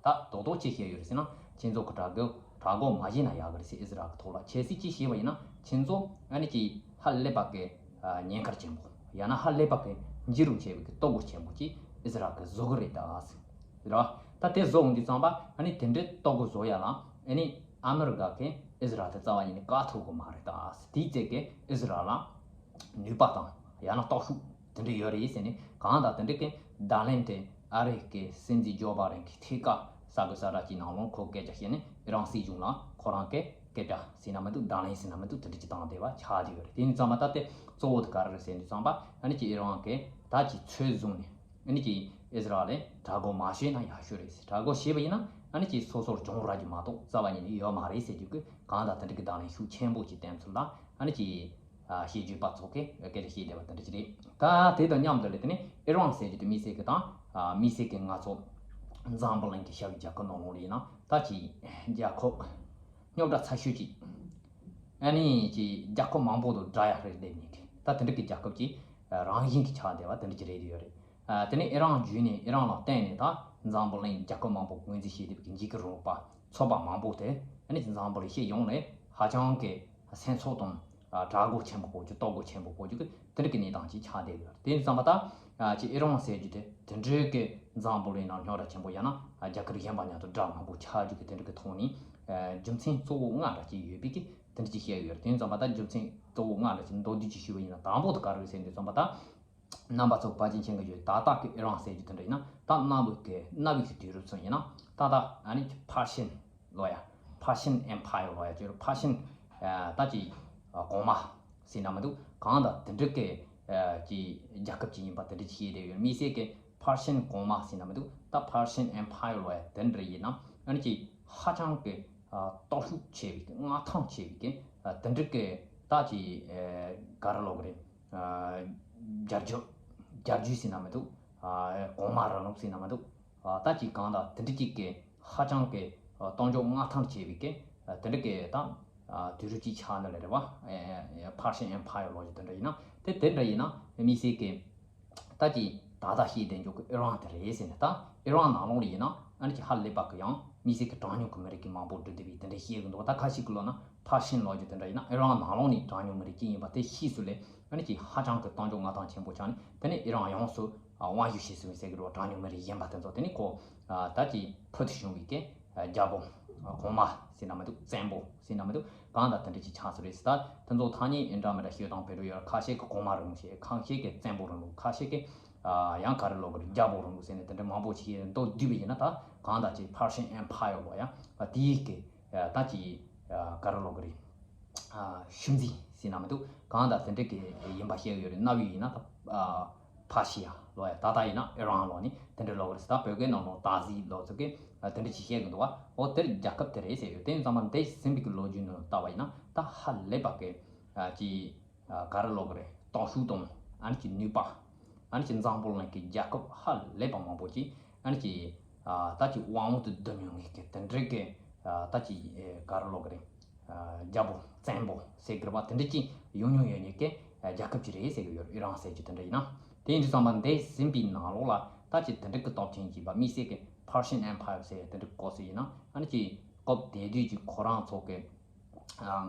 ད་རྡོག་རྡོག་ཅིག་བཤད་ཡོད་རེད་ཟེར་ན་ཁྱེད་ཚོ་གི་དྲག་རྒོལ་དྲག་རྒོལ་མ་བྱས་ན་ཡག་གི་རེད་ཟེར། ཨི་ཟི་རལ་གི་ཐོག་ལ་གལ་སྲིད་ཅིག་བྱས་པ་ཡིན་ན་ཁྱེད་ཚོ་ཨ་ནི་ཅིག་ཧ་ལས་པ་གི་ཉེན་ཁ་ཆེན་པོ་ཡང་ན་ཧ་ལས་པ་གི་འཇིགས་རུང་ཆེ་བའི་གི་ལྟོ་གོས་ཆེན་པོ་ཅིག་ཨི་ཟི་རལ་གི་བཟོ་གི་རེད་ད། རེད་བ། ད་དེ་བཟོ་འོང་དུས་ཙམ་པ་ཨ་ནི་དེ་འདྲའི་ལྟོ་གོས་བཟོ་ཡ་ལ་ཨ་ནི་ཨ་མི་རི་ཀ་གིས་ཨི་ཟི་རལ་དེ་རྩ་བ་ཉིད་ནས་བཀག་ཐུབ་གི་མ་རེད་ད། དེའི་ཚེ་གི་ཨི་ཟི་རལ་ལ་ནུས་པ་དང་ཡང་ན་སྟོབས་ཤུགས་དེ་འདྲ་ཡོད་རེད་ཟེར་ནས་གང་ལྟར་དེ་འདྲའི་གི་བརྡ་ལན་དེ་ཨ་རི་གི་སྲིད་འཛིན་ཇོ་བྷ་རན་གྱིས་ཐད་ཀར་གསར་འགོད་གསལ་བསྒྲགས་ཀྱི་ནང་ལོགས་ཁོ་སྐད་ཆ་བཤད་ནས་ཨི་རན་སྲིད་གཞུང་ལ་ཁོ་རང་གི་སྐད་ཆ་ཟེར་ན་མི་འདུག་བརྡ་ལན་ཟེར་ན་མི་འདུག་དེ་འདྲ་ཅིག་བཏང་བསྡད་པ་ཆགས་བསྡད་ཡོད་རེད། དེ་ཡིན་ཙང་མ་ད་དེ་གཙོ་བོ་དེ་ག་རེ་རེད་ཟེར་དུས་ཙམ་པ་ཨ་ནི་ཅིག་ཨི་རན་གྱིས་ད་ཅིག་ཚོད་བཟུང་ནས། ཨ་ནི་ཅིག་ཨི་ཟི་རལ་ལ་དྲག་རྒོལ་མ་བྱས་ན་ཡག་ཤོས་རེད། དྲག་རྒོལ་བྱས་པ་ཡིན་ན་ཨ་ནི་ཅིག་སོ་སོར་གྱོང་རག་རྒྱུ་མ་གཏོགས་རྩ་བ་ཉིད་ནས་ཡོད་མ་རེད་ཟེར་རྒྱུ་གི་གང་ལྟར་དེ་འདྲ་གི་བརྡ་ལན་ཤུགས་ཆེན་པོ་ཅིག་བསྟན་ཚུལ་ལ་ཨ་ནི་ཅིག་ཨ་བཤད་རྒྱུ་པ་ཚོ་གིས་སྐད་ཆ་བཤད་བསྡད་པ་དེ་འདྲ་ཅིག་རེད། ད་དེ་དང་མཉམ་དུ་ལ་དེ་ནི་ཨི་རན་ཟེར་རྒྱུ་དེ་དམིགས་བསལ་གི་དང་ཨ་དམིགས་བསལ་གི་ང་ཚོ་འཛམ་བུ་གླིང་གི་ཤར་གྱི་རྒྱལ་ཁབ་ནང་ལོགས་ལ་ཡིན་ན་ད་ཅིག་རྒྱལ་ཁབ་རྙོག་དྲ་ཚ་ཤོས་ཅིག་ཨ་ནི་ཅིག་རྒྱལ་ཁབ་མང་པོ་དང་འདྲ་ཡག་རེད་སླེབས་མེད་གི་ད་དེ་འདྲ་གི་རྒྱལ་ཁབ་ཅིག་རང་བཞིན་གྱི་ཆགས་བསྡད་པ་དེ་འདྲ་ཅིག་རེད་ཡོད་རེད། ཨ་དེ་ནས་ཨི་རན་བརྒྱུད་ནས་ཨི་རན་ལ་བརྟེན་ནས་ད་འཛམ་བུ་གླིང་རྒྱལ་ཁབ་མང་པོ་ངོས་འཛིན་བྱས་བསྡད་པའི་འཇིགས་སྐུལ་རིང་ལུགས་པ་ཚོགས་པ་མང་པོ་དེ་ཨ་ནི་འཛམ་བུ་གླིང་སྤྱི་ཡོངས་ནས་ཧ་ཅང་གི་སེམས་ཚོར་དང་དྲག་རྒོལ་ཆེན་པོ་ཕོག་རྒྱུ་ལྟོ་གོས་ཆེན་པོ་ཕོག་རྒྱུ་གི་དེ་འདྲ་གི་གནས་སྟངས་ཅིག་ཆགས་བསྡད་ཡོད་རེད། དེ་ཙམ་པ་ད་ཅིག་ཨི་རན་ཟེར་རྒྱུ་དེ་དེ་འདྲའི་གི་འཛམ་བུ་གླིང་ནང་རྙོག་དྲ་ཆེན་པོ་ཡང་ན་རྒྱལ་ཁབ་གཞན་པ་མཉམ་དུ་དགྲ་མང་པོ་ཆགས་རྒྱུ་གི་དེ་འདྲ་གི་ཐོག་ནས་རྒྱུ་མཚན་གཙོ་བོ་ལྔ་འདྲ་ཅིག་ཡོད་པའི་གི་དེ་འདྲ་ཅིག་བཤད་ཡོད་རེད། དེ་ཙམ་པ་ད་རྒྱུ་མཚན་གཙོ་བོ་ལྔ་འདྲ་ཅིག་མདོར་བསྡུས་ཅིག་ཞུས་པ་ཡིན་ན་དང་པོ་དེ་ག་རེ་རེད་ཟེར་དུས་ཙམ་པ་ད། རྣམ་པ་ཚོ་ཕལ་ཆེར་མཁྱེན་གྱི་ཡོད། ད་ལྟ་གི་ཨི་རན་ཟེར་རྒྱུ་དེ་འདྲ་ཡིན་ན་ད་གནའ་བོའི་གི་གནའ་བོའི་གི་དུས་རབས་ཚོ་ཡིན་ན་ད་ལྟ་ཨ་ནི་ཕར་ཤན་ལོ་ཡ། ཕར་ཤན་ཨེམ་ཕ་ཡར་ལོ་ཡ་ཅེ་རུ་ཕར་ཤན་ད་ཅི་གོང་མ་ཟེར་ན་མི་འདུག་གང་ལྟར་དེ་འདྲ་གི་ཅི་རྒྱལ་ཁབ་ཅིག་ཡིན་པ་དེ་འདྲ་ཅིག་ཤེས་བསྡད་ཡོད། དམིགས་བསལ་གི་ཕར་ཤན་གོང་མ་ཟེར་ན་མི་འདུག་ད་ཕར་ཤན་ཨེམ་ཕ་ཡར་ལོ་ཡ་དེ་འདྲ་ཡིན་ན་ཨ་ནི་ཅི་ཧ་ཅང་གི་སྟོབས་ཤུགས་ཆེ་བའི་གི་མངའ་ཐང་ཆེ་བའི་གི་དེ་འདྲ་གི་ད་ཅི་ག་རེ་ལབ་དགོས་རེད། རྒྱལ་རྒྱུད། རྒྱལ་རྒྱུད་ཟེར་ན་མི་འདུག་གོང་མ་རིང་ལུགས་ཟེར་ན་མི་འདུག་ད་ཅིག་གང་ལྟར་དེ་འདྲ་ཅིག་གི་ཧ་ཅང་གི་གཏོང་འཇོག་མངའ་ཐང་ཆེ་བའི་གི་དེ་འདྲ་གི་ད་དུས་རབས་ཅིག་ཆགས་ནི་ལ་རེད་བ། ཕར་ཤན་ཨེམ་ཕ་ཡར་ལོ་ཡ་དེ་འདྲ་ཡིན་ན་དེ་དེ་འདྲ་ཡིན་ན་དམིགས་བསལ་གི་ད་ཅིག་ད་ལྟ་ཤེས་བསྡད་འཇོག་གི་ཨི་རན་དེ་རེད་ཟེར་ནས་ད་ཨི་རན་ནང་ལོགས་ལ་ཡིན་ན་ཨ་ནི་ཅིག་ཧ་ལས་པ་གི་ཡང་དམིགས་བསལ་གི་གྲངས་ཉུང་གི་མི་རིགས་ཀྱི་མང་པོ་འགྲོ་བསྡད་པའི་དེ་འདྲ་ཤེས་གི་འདུག་ད་ཁ་ཤས་ཀྱི་ལོ་ན་ཕར་ཤན་ལོ་ཡ་དེ་འདྲ་ཡིན་ན་ཨི་རན་ནང་ལོགས་ནས་གྲངས་ཉུང་མི་རིགས་ཅིག་ཡིན་པ་དེ་ཤེས་སུ་ལས་ཨ་ནི་ཅིག་ཧ་ཅང་གི་གཏོང་འཇོག་མངའ་ཐང་ཆེན་པོ་ཆགས་ནས་དེ་ནས་ཨི་རན་ཡོངས་སུ་དབང་ཞུ་བྱེད་སྲིད་པའི་ཟེར་གི་རེད་བ། གྲངས་ཉུང་མི་རིགས་གཞན་པ་དེ་ཚོ་དེ་ནས་ཁོ་ད་ཅིག་ཕུལ་དུ་བྱུང་བའི་གི་རྒྱལ་པོ་གོང་མ་ཟེར་ན་མི་འདུག་བཙན་པོ་ཟེར་ན་མི་འདུག་གང་དང་དེ་འདྲ་ཅིག་ཆགས་སུ་རེད་ཟེར། ད་དེ་ཚོ་ཐ་སྙད་འདྲ་མི་འདྲ་ཤོད་སྟངས་བེད་སྤྱོད་ཡོད་ར། ཁ་ཤས་ཀྱི་གོང་མ་རིང་ལུགས་ཤེས། ཁ་ཤས་ཀྱི་བཙན་པོ་རིང་ལུགས། ཁ་ཤས་ཀྱི་ཡང་ག་རེ་ལབ་དགོས་རེད། རྒྱལ་པོ་རིང་ལུགས་ཟེར་ནས་དེ་འདྲ་མང་པོ་ཞིག་མདོར་བསྡུས་པ་ཡིན་ན་ད་གང་དང་ཅིག་ཕར་ཤན་ཨེམ་ཕ་ཡར་ལོ་ཡ་དེའི་གི་ད་ཅིག་ག་རེ་ལབ་དགོས་རེད། ཤུལ་འཛིན་ཟེར་ན་མི་འདུག་གང་དང་དེ་འདྲ་གི་ཡིན་པ་བཤད་ཡོད་རེད། གནའ་བོའི་ཡིན་ན་ད་ཕར་ཤི་ཡ་ལོ་ཡ། ད་ལྟ་ཡིན་ན་ཨི་རན་ལོ་ནི་དེ་འདྲ་ལབ་དགོས་རེད་ཟེར། ད་བོད་སྐད་ནང་ལོ་ད་གཟིག་ལོ་ཚོ་གི་དེ་འདྲ་ཅིག་བཤད་གི་འདུག་བ། འོ་དེར་རྒྱལ་ཁབ་དེ་རེད་ཟེར་ཡོད། དེ་ཡིན་ཙང་མ་འདས་ཟིན་པའི་གི་ལོ་རྒྱུས་ནང་ལྟ་བ་ཡིན་ན་ད་ཧ་ལས་པ་གི་ཅིག་ག་རེ་ལབ་དགོས་རེད། སྟོབས་ཤུགས་དང་ཨ་ནི་ཅིག་ནུས་པ། ཨ་ནི་ཅིག་འཛམ་བུ་གླིང་གི་རྒྱལ་ཁབ་ཧ་ལས་པ་མང་པོ་ཅིག་ཨ་ནི་ཅིག་ད་ཅིག་དབང་འོག་ཏུ་བསྡུ་མྱོང་ངེས་ཀྱི་དེ་འདྲའི་གི་ད་ཅིག་ག་རེ་ལབ་དགོས་རེད། རྒྱལ་པོ་བཙན་པོ་ཟེར་དགོས་པ་དེ་འདྲ་ཅིག་ཡོང་མྱོང་ཡོད་ངེས་ཀྱི་རྒྱལ་ཁབ་ཅིག་རེད་ཟེར་གི་ཡོད། ཨི་རན་ཟེར་རྒྱུ་དེ་འདྲ་ཡིན་ན། དེ་ཡིན་དུས་ཙམ་པ་འདས་ཟིན་པའི་ནང་ལོགས་ལ་ད་ཅིག་དེ་འདྲ་གི་སྟོབས་ཆེན་ཡིན་པ་དམིགས་བསལ་གྱི་Persian Empire ཟེར་དེ་འདྲ་གི་སྐོར་ཟེར་ཡིན་ན། ཨ་ནི་ཅིག་སྐབས་དེ་དུས་ཀྱི་ཁོ་རང་ཚོ་གི་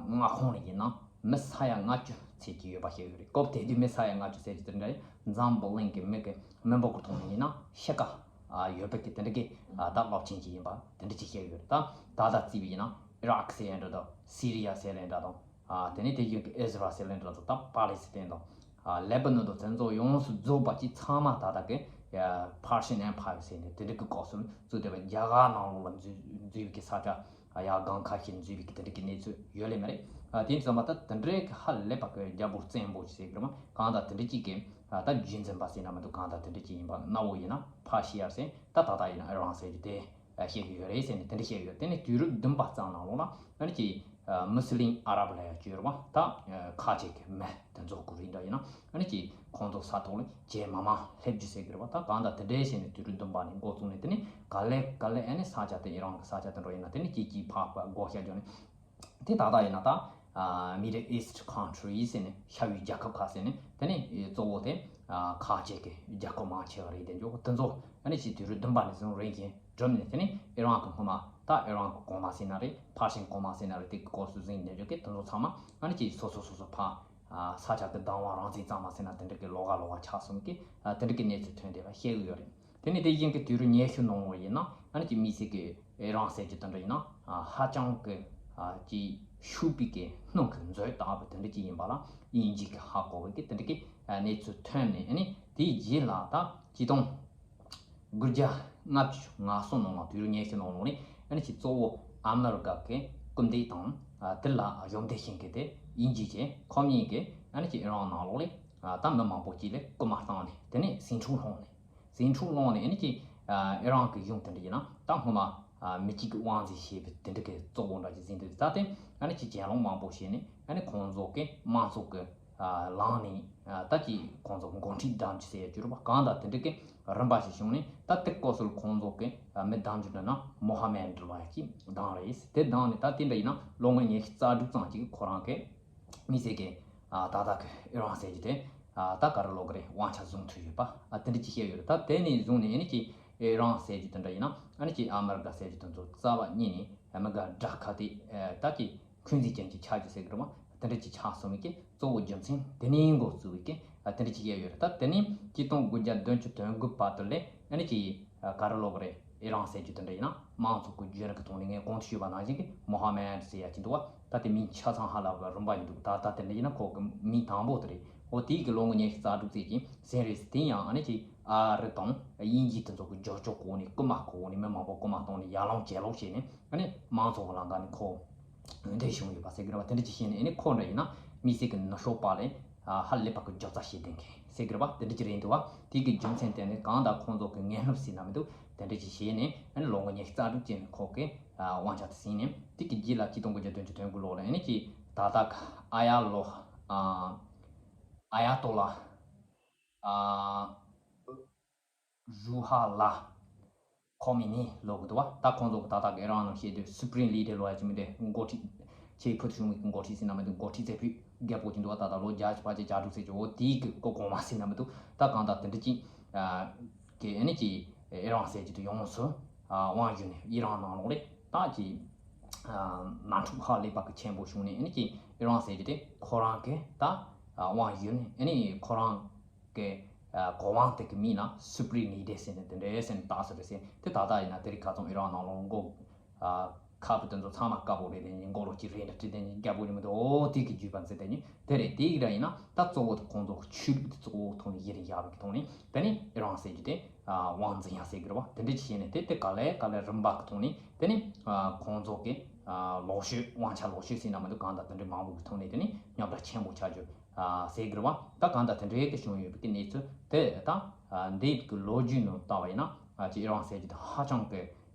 མངའ་ཁོངས་ལ་ཡིན་ན་མི་ས་ཡ་ལྔ་བཅུ་ཚད་ཀྱི་ཡོད་པ་བཤད་ཡོད་རེད། སྐབས་དེ་དུས་མི་ས་ཡ་ལྔ་བཅུ་ཟེར་རྒྱུ་དེ་འདྲ་འཛམ་བུ་གླིང་གི་མི་གི་མི་འབོར་གྱི་ཐོག་ནས་ཡིན་ན་ཕྱེད་ཀ་ཡོད་པ་གི་དེ་འདྲ་གི་ད་སྟོབས་ཆེན་ཅིག་ཡིན་པ་དེ་འདྲ་ཅིག་བཤད་ཡོད་རེད། ད་ད་ལྟ་བརྩིས་པ་ཡིན་ན་ཨི་རག་ཟེར་ཡ་འདྲ་དང་སི་རི་ཡ་ཟེར་ཡ་འདྲ་དང་། དེ་ནས་དེ་བཞིན་གྱི་ཨི་སི་ར་ཨེལ་འདྲ་དང་ད་པ་ལེ་སི་ཐན་དང་། ལེ་པ་ནོན་དང་དེ་ཚོ་ཡོངས་སུ་རྫོགས་པ་ཅིག་ཚང་མ་ད་ལྟ་གི་Persian Empire ཟེར་ནས་དེ་འདྲ་གི་སྐབས་སུ་བཙུགས་བསྡད་པ་རྒྱ་གར་ནང་ལོགས་ལ་འཛུལ་འཛུལ་བའི་གི་ས་ཆ་ཡ་སྒང་ཁ་ཞིག་འཛུལ་བའི་གི་དེ་འདྲ་གི་གནས་ཚུལ་ཡོད་ལེ་མ་རེད། དེ་ཡིན་ཙམ་པ་ད་དེ་འདྲའི་གི་ཧ་ལས་པ་གི་རྒྱལ་པོ་བཙན་པོ་ཞིག་ཟེར་གི་རེད་མ། གང་ལྟར་དེ་འདྲ་གཅིག་གི་ད་རྒྱུད་འཛིན་པ་ཟེར་ན་མི་འདུག་གང་ལྟར་དེ་འདྲ་གཅིག་ཡིན་པ། གནའ་བོ་ཡིན་ན་ཕར་ཤི་ཡ་ཟེར། ད་ད་ལྟ་ཡིན་ན་ཨི་རན་ཟེར་རྒྱུ་དེ་བཤད་ཀྱི་ཡོད་རེད་ཟེར་ནས་དེ་འདྲ་བཤད་ཡོད། དེ་ནས་དུས་རབས་བདུན་པ་ཙམ་ནང་ལོགས་ལ་ཨ་ནི་ཅིག་མུ་སི་ལིམ་ཨ་རབ་ལབ་ཡ་ཅིག་ཡོད་རེད་བ། ད་ཁ་ཆེ་གི་མི་དེ་ཚོ་གི་རིགས་འདྲ་ཡིན་ན་ཨ་ནི་ཅིག་ཁོང་ཚོ་ས་ཐོག་ལ་ཇེ་མང་མང་སླེབས་རྒྱུ་ཟེར་གི་རེད་བ། ད་གང་ལྟར་དེ་འདྲའི་བྱས་ནས་དུས་རབས་བདུན་པ་ནས་འགོ་བཙུགས་ནས་དེ་ནས་ག་ལེ་ག་ལེ་ཨ་ནི་ས་ཆ་དེ་ཨི་རན་གི་ས་ཆ་དེ་འདྲ་ཡིན་ན་དེ་ནས་ཅིག་ཅིག་ཕར་ཕར་བགོ་བཤའ་རྒྱག་ནས། དེ་ད་ལྟ་ཡིན་ན་ད་Middle East country ཟེར་ནས་ཤར་ཡུལ་རྒྱལ་ཁབ་ཁག་ཟེར་ནས་དེ་ནས་གཙོ་བོ་དེ་ཁ་ཆེ་གི་རྒྱལ་ཁབ་མང་ཆེ་བ་རེད། དེ་འཇོག་དེ་ཚོ་ཨ་ནི་ཅིག་དུས་རབས་བདུན་པ་ནས་བཟུང་རིམ་བཞིན་གྲུབ་ནས་དེ་ནས་ཨི་རན་གི་སྔོན་མ་ད་ཨི་རན་གི་གོང་མ་ཟེར་ན་རེད། ཕར་ཤིང་གོང་མ་ཟེར་ན་རེད། དེ་གི་སྐོར་སུ་ཟིན་ནས་འཇོག་གི་དེ་ཚོ་ཚང་མ་ཨ་ནི་ཅིག་སོ་སོ་སོ་སོ་ཕར་ས་ཆ་གི་བདག་དབང་རང་བཙན་གཙང་མ་ཟེར་ན་དེ་འདྲ་གི་ལོགས་ཀ་ལོགས་ཀ་ཆགས་སོང་གི་དེ་འདྲ་གི་གནས་ཚུལ་ཐོན་བསྡད་པ་བཤད་གི་ཡོད་རེད། དེ་ནས་དེ་བཞིན་གྱི་དུས་རབས་ཉི་ཤུ་ནང་ལོགས་ཡིན་ན་ཨ་ནི་ཅིག་དམིགས་བསལ་གྱི་ཨི་རན་ཟེར་རྒྱུ་དེ་འདྲ་ཡིན་ན་ཧ་ཅང་གི་ཅིག་ཤུགས་པའི་གི་སྣུམ་གི་མཛོད་ལྟ་བུ་དེ་འདྲ་ཅིག་ཡིན་པ་ལ་དབྱིན་ཇི་གི་ཧ་གོ་བའི་གི་དེ་འདྲ་གི་གནས་ཚུལ་ཐོན་ནས་ཨ་ནི་དེའི་རྗེས་ལ་ད་ཆིག་སྟོང་དགུ་བརྒྱ་ལྔ་བཅུ་ང་གསུམ་ནང་ལ་དུས་རབས་ཉི་ཤུ་ནང་ལོགས་ནས་ཨ་ནི་ཅིག་གཙོ་བོ་ཨ་མེ་རི་ཀ་གི་སྐུ་ཕྲེང་དང་དེ་ལ་གཞོགས་འདེགས་བྱེད་མཁན་དེ་དབྱིན་ཇི་བྱས། ཁོ་གཉིས་ཀྱིས་ཨ་ནི་ཅིག་ཨི་རན་ནང་ལོགས་ལ་ད་མི་མང་པོ་ཅིག་ལ་རྐུན་མ་བཏང་ནས་དེ་ནས་ཟིང་འཁྲུག་སློང་ནས། ཟིང་འཁྲུག་སློང་ནས་ཨ་ནི་ཅིག་ཨི་རན་གྱི་གཞུང་དེ་འདྲ་ཡིན་ན་ད་སྔོན་མ་མི་གཅིག་གི་དབང་འཛིན་བྱས་པའི་དེ་འདྲ་གི་གཙོ་བོ་འདྲ་ཅིག་ཟིན་འདུག་ད་དེ་ཨ་ནི་ཅིག་གྱེན་ལོག་མང་པོ་བྱས་ནས་ཨ་ནི་ཁོང་ཚོ་གི་དམངས་གཙོ་གི་ལངས་ནས་ད་ཅིག་ཁོང་ཚོ་འགོ་ཁྲིད་བདམས་རྒྱུ་ཟེར་ཡ་གྱུར་པ་གང་དང་དེ་འདྲ་གི་རིམ་པ་ཞིག་བྱུང་ནས་ད་དེ་སྐབས་སུ་ཁོང་ཚོ་གི་མི་བདམས་རྒྱུ་འདྲ་ན་མོ་ཧ་མེད་འདྲ་བ་ཅིག་བདམས་རེད། དེ་བདམས་ནས་ད་དེ་འདྲ་ཡིན་ན་ལོ་ངོ་ཉི་ཤུ་རྩ་དྲུག་ཙམ་ཅིག་ཁོ་རང་གི་མི་ཟེར་གི་ད་ལྟ་གི་ཨི་རན་ཟེར་རྒྱུ་དེ་ད་ག་རེ་ལབ་དགོས་རེད། དབང་ཆ་བཟུང་ཐུབ་ཡོད་པ་དེ་འདྲ་ཅིག་བཤད་ཡོད་རེད། ད་དེ་ནས་བཟུང་ནས་ཨ་ནི་ཅིག་ཨི་རན་ཟེར་རྒྱུ་དེ་འདྲ་ཡིན་ན་ཨ་ནི་ཅིག་ཨ་མེ་རི་ཀ་ཟེར་རྒྱུ་དེ་ཚོ་རྩ་བ་ཉིད་ནས་མི་དགའ་དགྲ་ཁ་གཏད་ད་ཅིག་འཁོན་འཛིན་ཅན་གྱི་ཆགས་རྒྱུ་ཟེར་གི་རེད་མ། དེ་འདྲ་ཅིག་ཆགས་སོང་བའི་གི་གཙོ་བོ་རྒྱུ་མཚན་དེ་ནས་འགོ་བཙུགས་པའི་གི་དེ་འདྲ་ཅིག་བཤད་ཡོད་རེད། ད་དེ་ནས་ཆིག་སྟོང་དགུ་བརྒྱ་བདུན་ཅུ་དོན་དགུ་བར་དུ་ལས་ཨ་ནི་ཅིག་ག་རེ་ལབ་དགོས་རེད། ཨི་རན་ཟེར་རྒྱུ་དེ་འདྲ་ཡིན་ན་དམངས་གཙོ་གི་བརྒྱུད་རིམ་གྱི་ཐོག་ནས་ངས་གོང་དུ་ཞུས་པ་ནང་བཞིན་གྱི་མོ་ཧ་མེད་ཟེར་ཡ་ཅིག་འདུག་བ། ད་དེ་མིང་ཆ་ཚང་ཧ་ལབ་པའི་རིམ་པ་ཡིན་འདུག་ད་ལྟ་དེ་འདྲ་ཡིན་ན་ཁོ་གི་མིང་དང་པོ་དེ་རེད། འོ་དེའི་གི་ལོ་ངོ་ཉི་ཤུ་རྩ་དྲུག་ཙམ་ཅིག་ཟིན་རེད། དེ་ཡང་ཨ་ནི་ཅིག་ཨ་རི་དང་དབྱིན་ཇི་དེ་ཚོ་གི་རྒྱབ་སྐྱོར་འོག་ནས་རྐུན་མ་གི་འོག་ནས་མི་མང་པོ་རྐུན་མ་བཏང་ནས་ཡར་ལངས་གྱེན་ལོག་བྱས་ནས་ཨ་ནི་དམངས་གཙོ་གི་ལམ་ཁ་ནས་ཁོ་འོས་འདེམས་བྱུང་ཡོད་པ་ཟེར་གི་རེད་བ། དེ་འདྲ་ཅིག་བྱས་ནས་ཨ་ནི་ཁོ་འདྲ་ཡིན་ན་དམིགས་བསལ་གི་ནུབ་ཕྱོགས་པ་ལས་ཧ་ལས་པ་གི་རྒྱབ་རྩ་བྱེད་བསྡད་མཁན་ཟེར་གི་རེད་བ། དེ་འདྲ་ཅིག་རེད་འདུག་བ། དེ་གི་རྒྱུ་མཚན་དེ་ནི་གང་ལྟར་ཁོང་ཚོ་གི་ངན་ལྷབ་ཟེར་ན་མི་འདུག་དེ་འདྲ་ཅིག་བྱས་ནས་ཨ་ནི་ལོ་ངོ་ཉི་ཤུ་རྩ་དྲུག་ཅན་ནས་ཁོ་གི་དབང་ཆ་དེ་ཟིན་ནས་དེ་གི་རྗེས་ལ་ཆིག་སྟོང་དགུ་བརྒྱ་བདུན་ཅུ་དོན་དགུ་ལོ་ལ་ཨ་ནི་ཅིག་ད་ལྟ་གི་ཨ་ཡ་ལོ་ཨ་ཡ་ཏོ་ལ་ཨ་རུ་ཧ་ལ་ཁོ་མི་ནི་ལབ་གི་འདུག་བ། ད་ཁོང་ཚོ་གི་ད་ལྟ་གི་ཨི་རན་ནང་བཤད་དུས་སུ་པི་རིམ་ལི་ཌར་ལབ་ཡ་ཅིག་མི་འདུག་འགོ་ཁྲིད་ཆེས་མཐོ་ཤོས་ཀྱི་འགོ་ཁྲིད་ཟེར་ན་མི་འདུག་འགོ་ཁྲིད་རྩེ་ཕུད་རྒྱལ་པོ་ཅིག་འདུག་བ། ད་ལྟ་ལོ་བརྒྱད་ཅུ་བར་གྱི་གྱ་དྲུག་ཟེར་གྱི་འོ་དེའི་གི་སྐུ་གོང་མ་ཟེར་ན་མི་འདུག་ད་གང་ལྟར་དེ་འདྲ་ཅིག་གི་ཨ་ནི་ཅིག་ཨི་རན་ཟེར་གྱི་དུ་ཡོངས་སུ་དབང་བསྒྱུར་ནས་ཨི་རན་ནང་ལོགས་ལས་ད་ཅིག་ནང་འཁྲུག་ཧ་ལས་པ་གི་ཆེན་པོ་བྱུང་ནས་ཨ་ནི་ཅིག་ཨི་རན་ཟེར་གྱི་དེ་ཁོ་རང་གི་ད་དབང་བསྒྱུར་ནས་ཨ་ནི་ཁོ་རང་གི་གོ་དབང་དེ་གི་མིང་ན་སུ་པི་རིམ་ལི་ཌར་ཟེར་ནས་དེ་འདྲའི་ཟེར་ནས་བཏགས་ཟེར་རེད་ཟེར། དེ་ད་ལྟ་ཡིན་ན་དེ་རིང་ཁ་སང་ཨི་རན་ནང་ལོགས་མགོ་ཁ་བུ་དེ་ཚོ་ཚང་མ་དཀར་པོ་རེད། དེ་ནི་མགོ་ལོག་གི་རིང་ལ་བྲིས་དེ་ནི་རྒྱལ་པོ་ཡིན་མི་འདུག་འོ་དེ་གི་བརྒྱུད་པ་འཛིན་དེ་ནི་དེ་རེད། དེ་ཡི་ར་ཡིན་ན་ད་གཙོ་བོ་དེ་ཁོང་ཚོ་ཆོས་ལུགས་དེ་གཙོ་བོ་ཐོག་ནས་ཡི་རང་ཡག་པའི་གི་ཐོག་ནས་དེ་ནི་ཨི་རན་ཟེར་རྒྱུ་དེ་དབང་འཛིན་ཡག་ཟེར་གི་རེད་བ། དེ་འདྲ་ཅིག་བྱས་ནས་དེ་དེ་ག་ལེ་ག་ལེ་རིམ་པ་གི་ཐོག་ནས་དེ་ནི་ཁོང་ཚོ་གི་ལོག་སྤྱོད་དབང་ཆ་ལོག་སྤྱོད་ཟེར་ན་མི་འདུག་གང་ལྟར་དེ་འདྲའི་མང་པོ་གི་ཐོག་ནས་དེ་ནི་རྙོག་དྲ་ཆེན་པོ་ཆགས་རྒྱུ། ཟེར་གི་རེད་བ། ད་གང་ལྟར་དེ་འདྲའི་གི་བྱུང་ཡོད་པའི་གི་གནས་ཚུལ་དེ་ད་འདི་གི་ལོ་རྒྱུས་ནང་ལྟ་བ་ཡིན་ན་ཅིག་ཨི་རན་ཟེར་རྒྱུ་དེ་ཧ་ཅང་གི་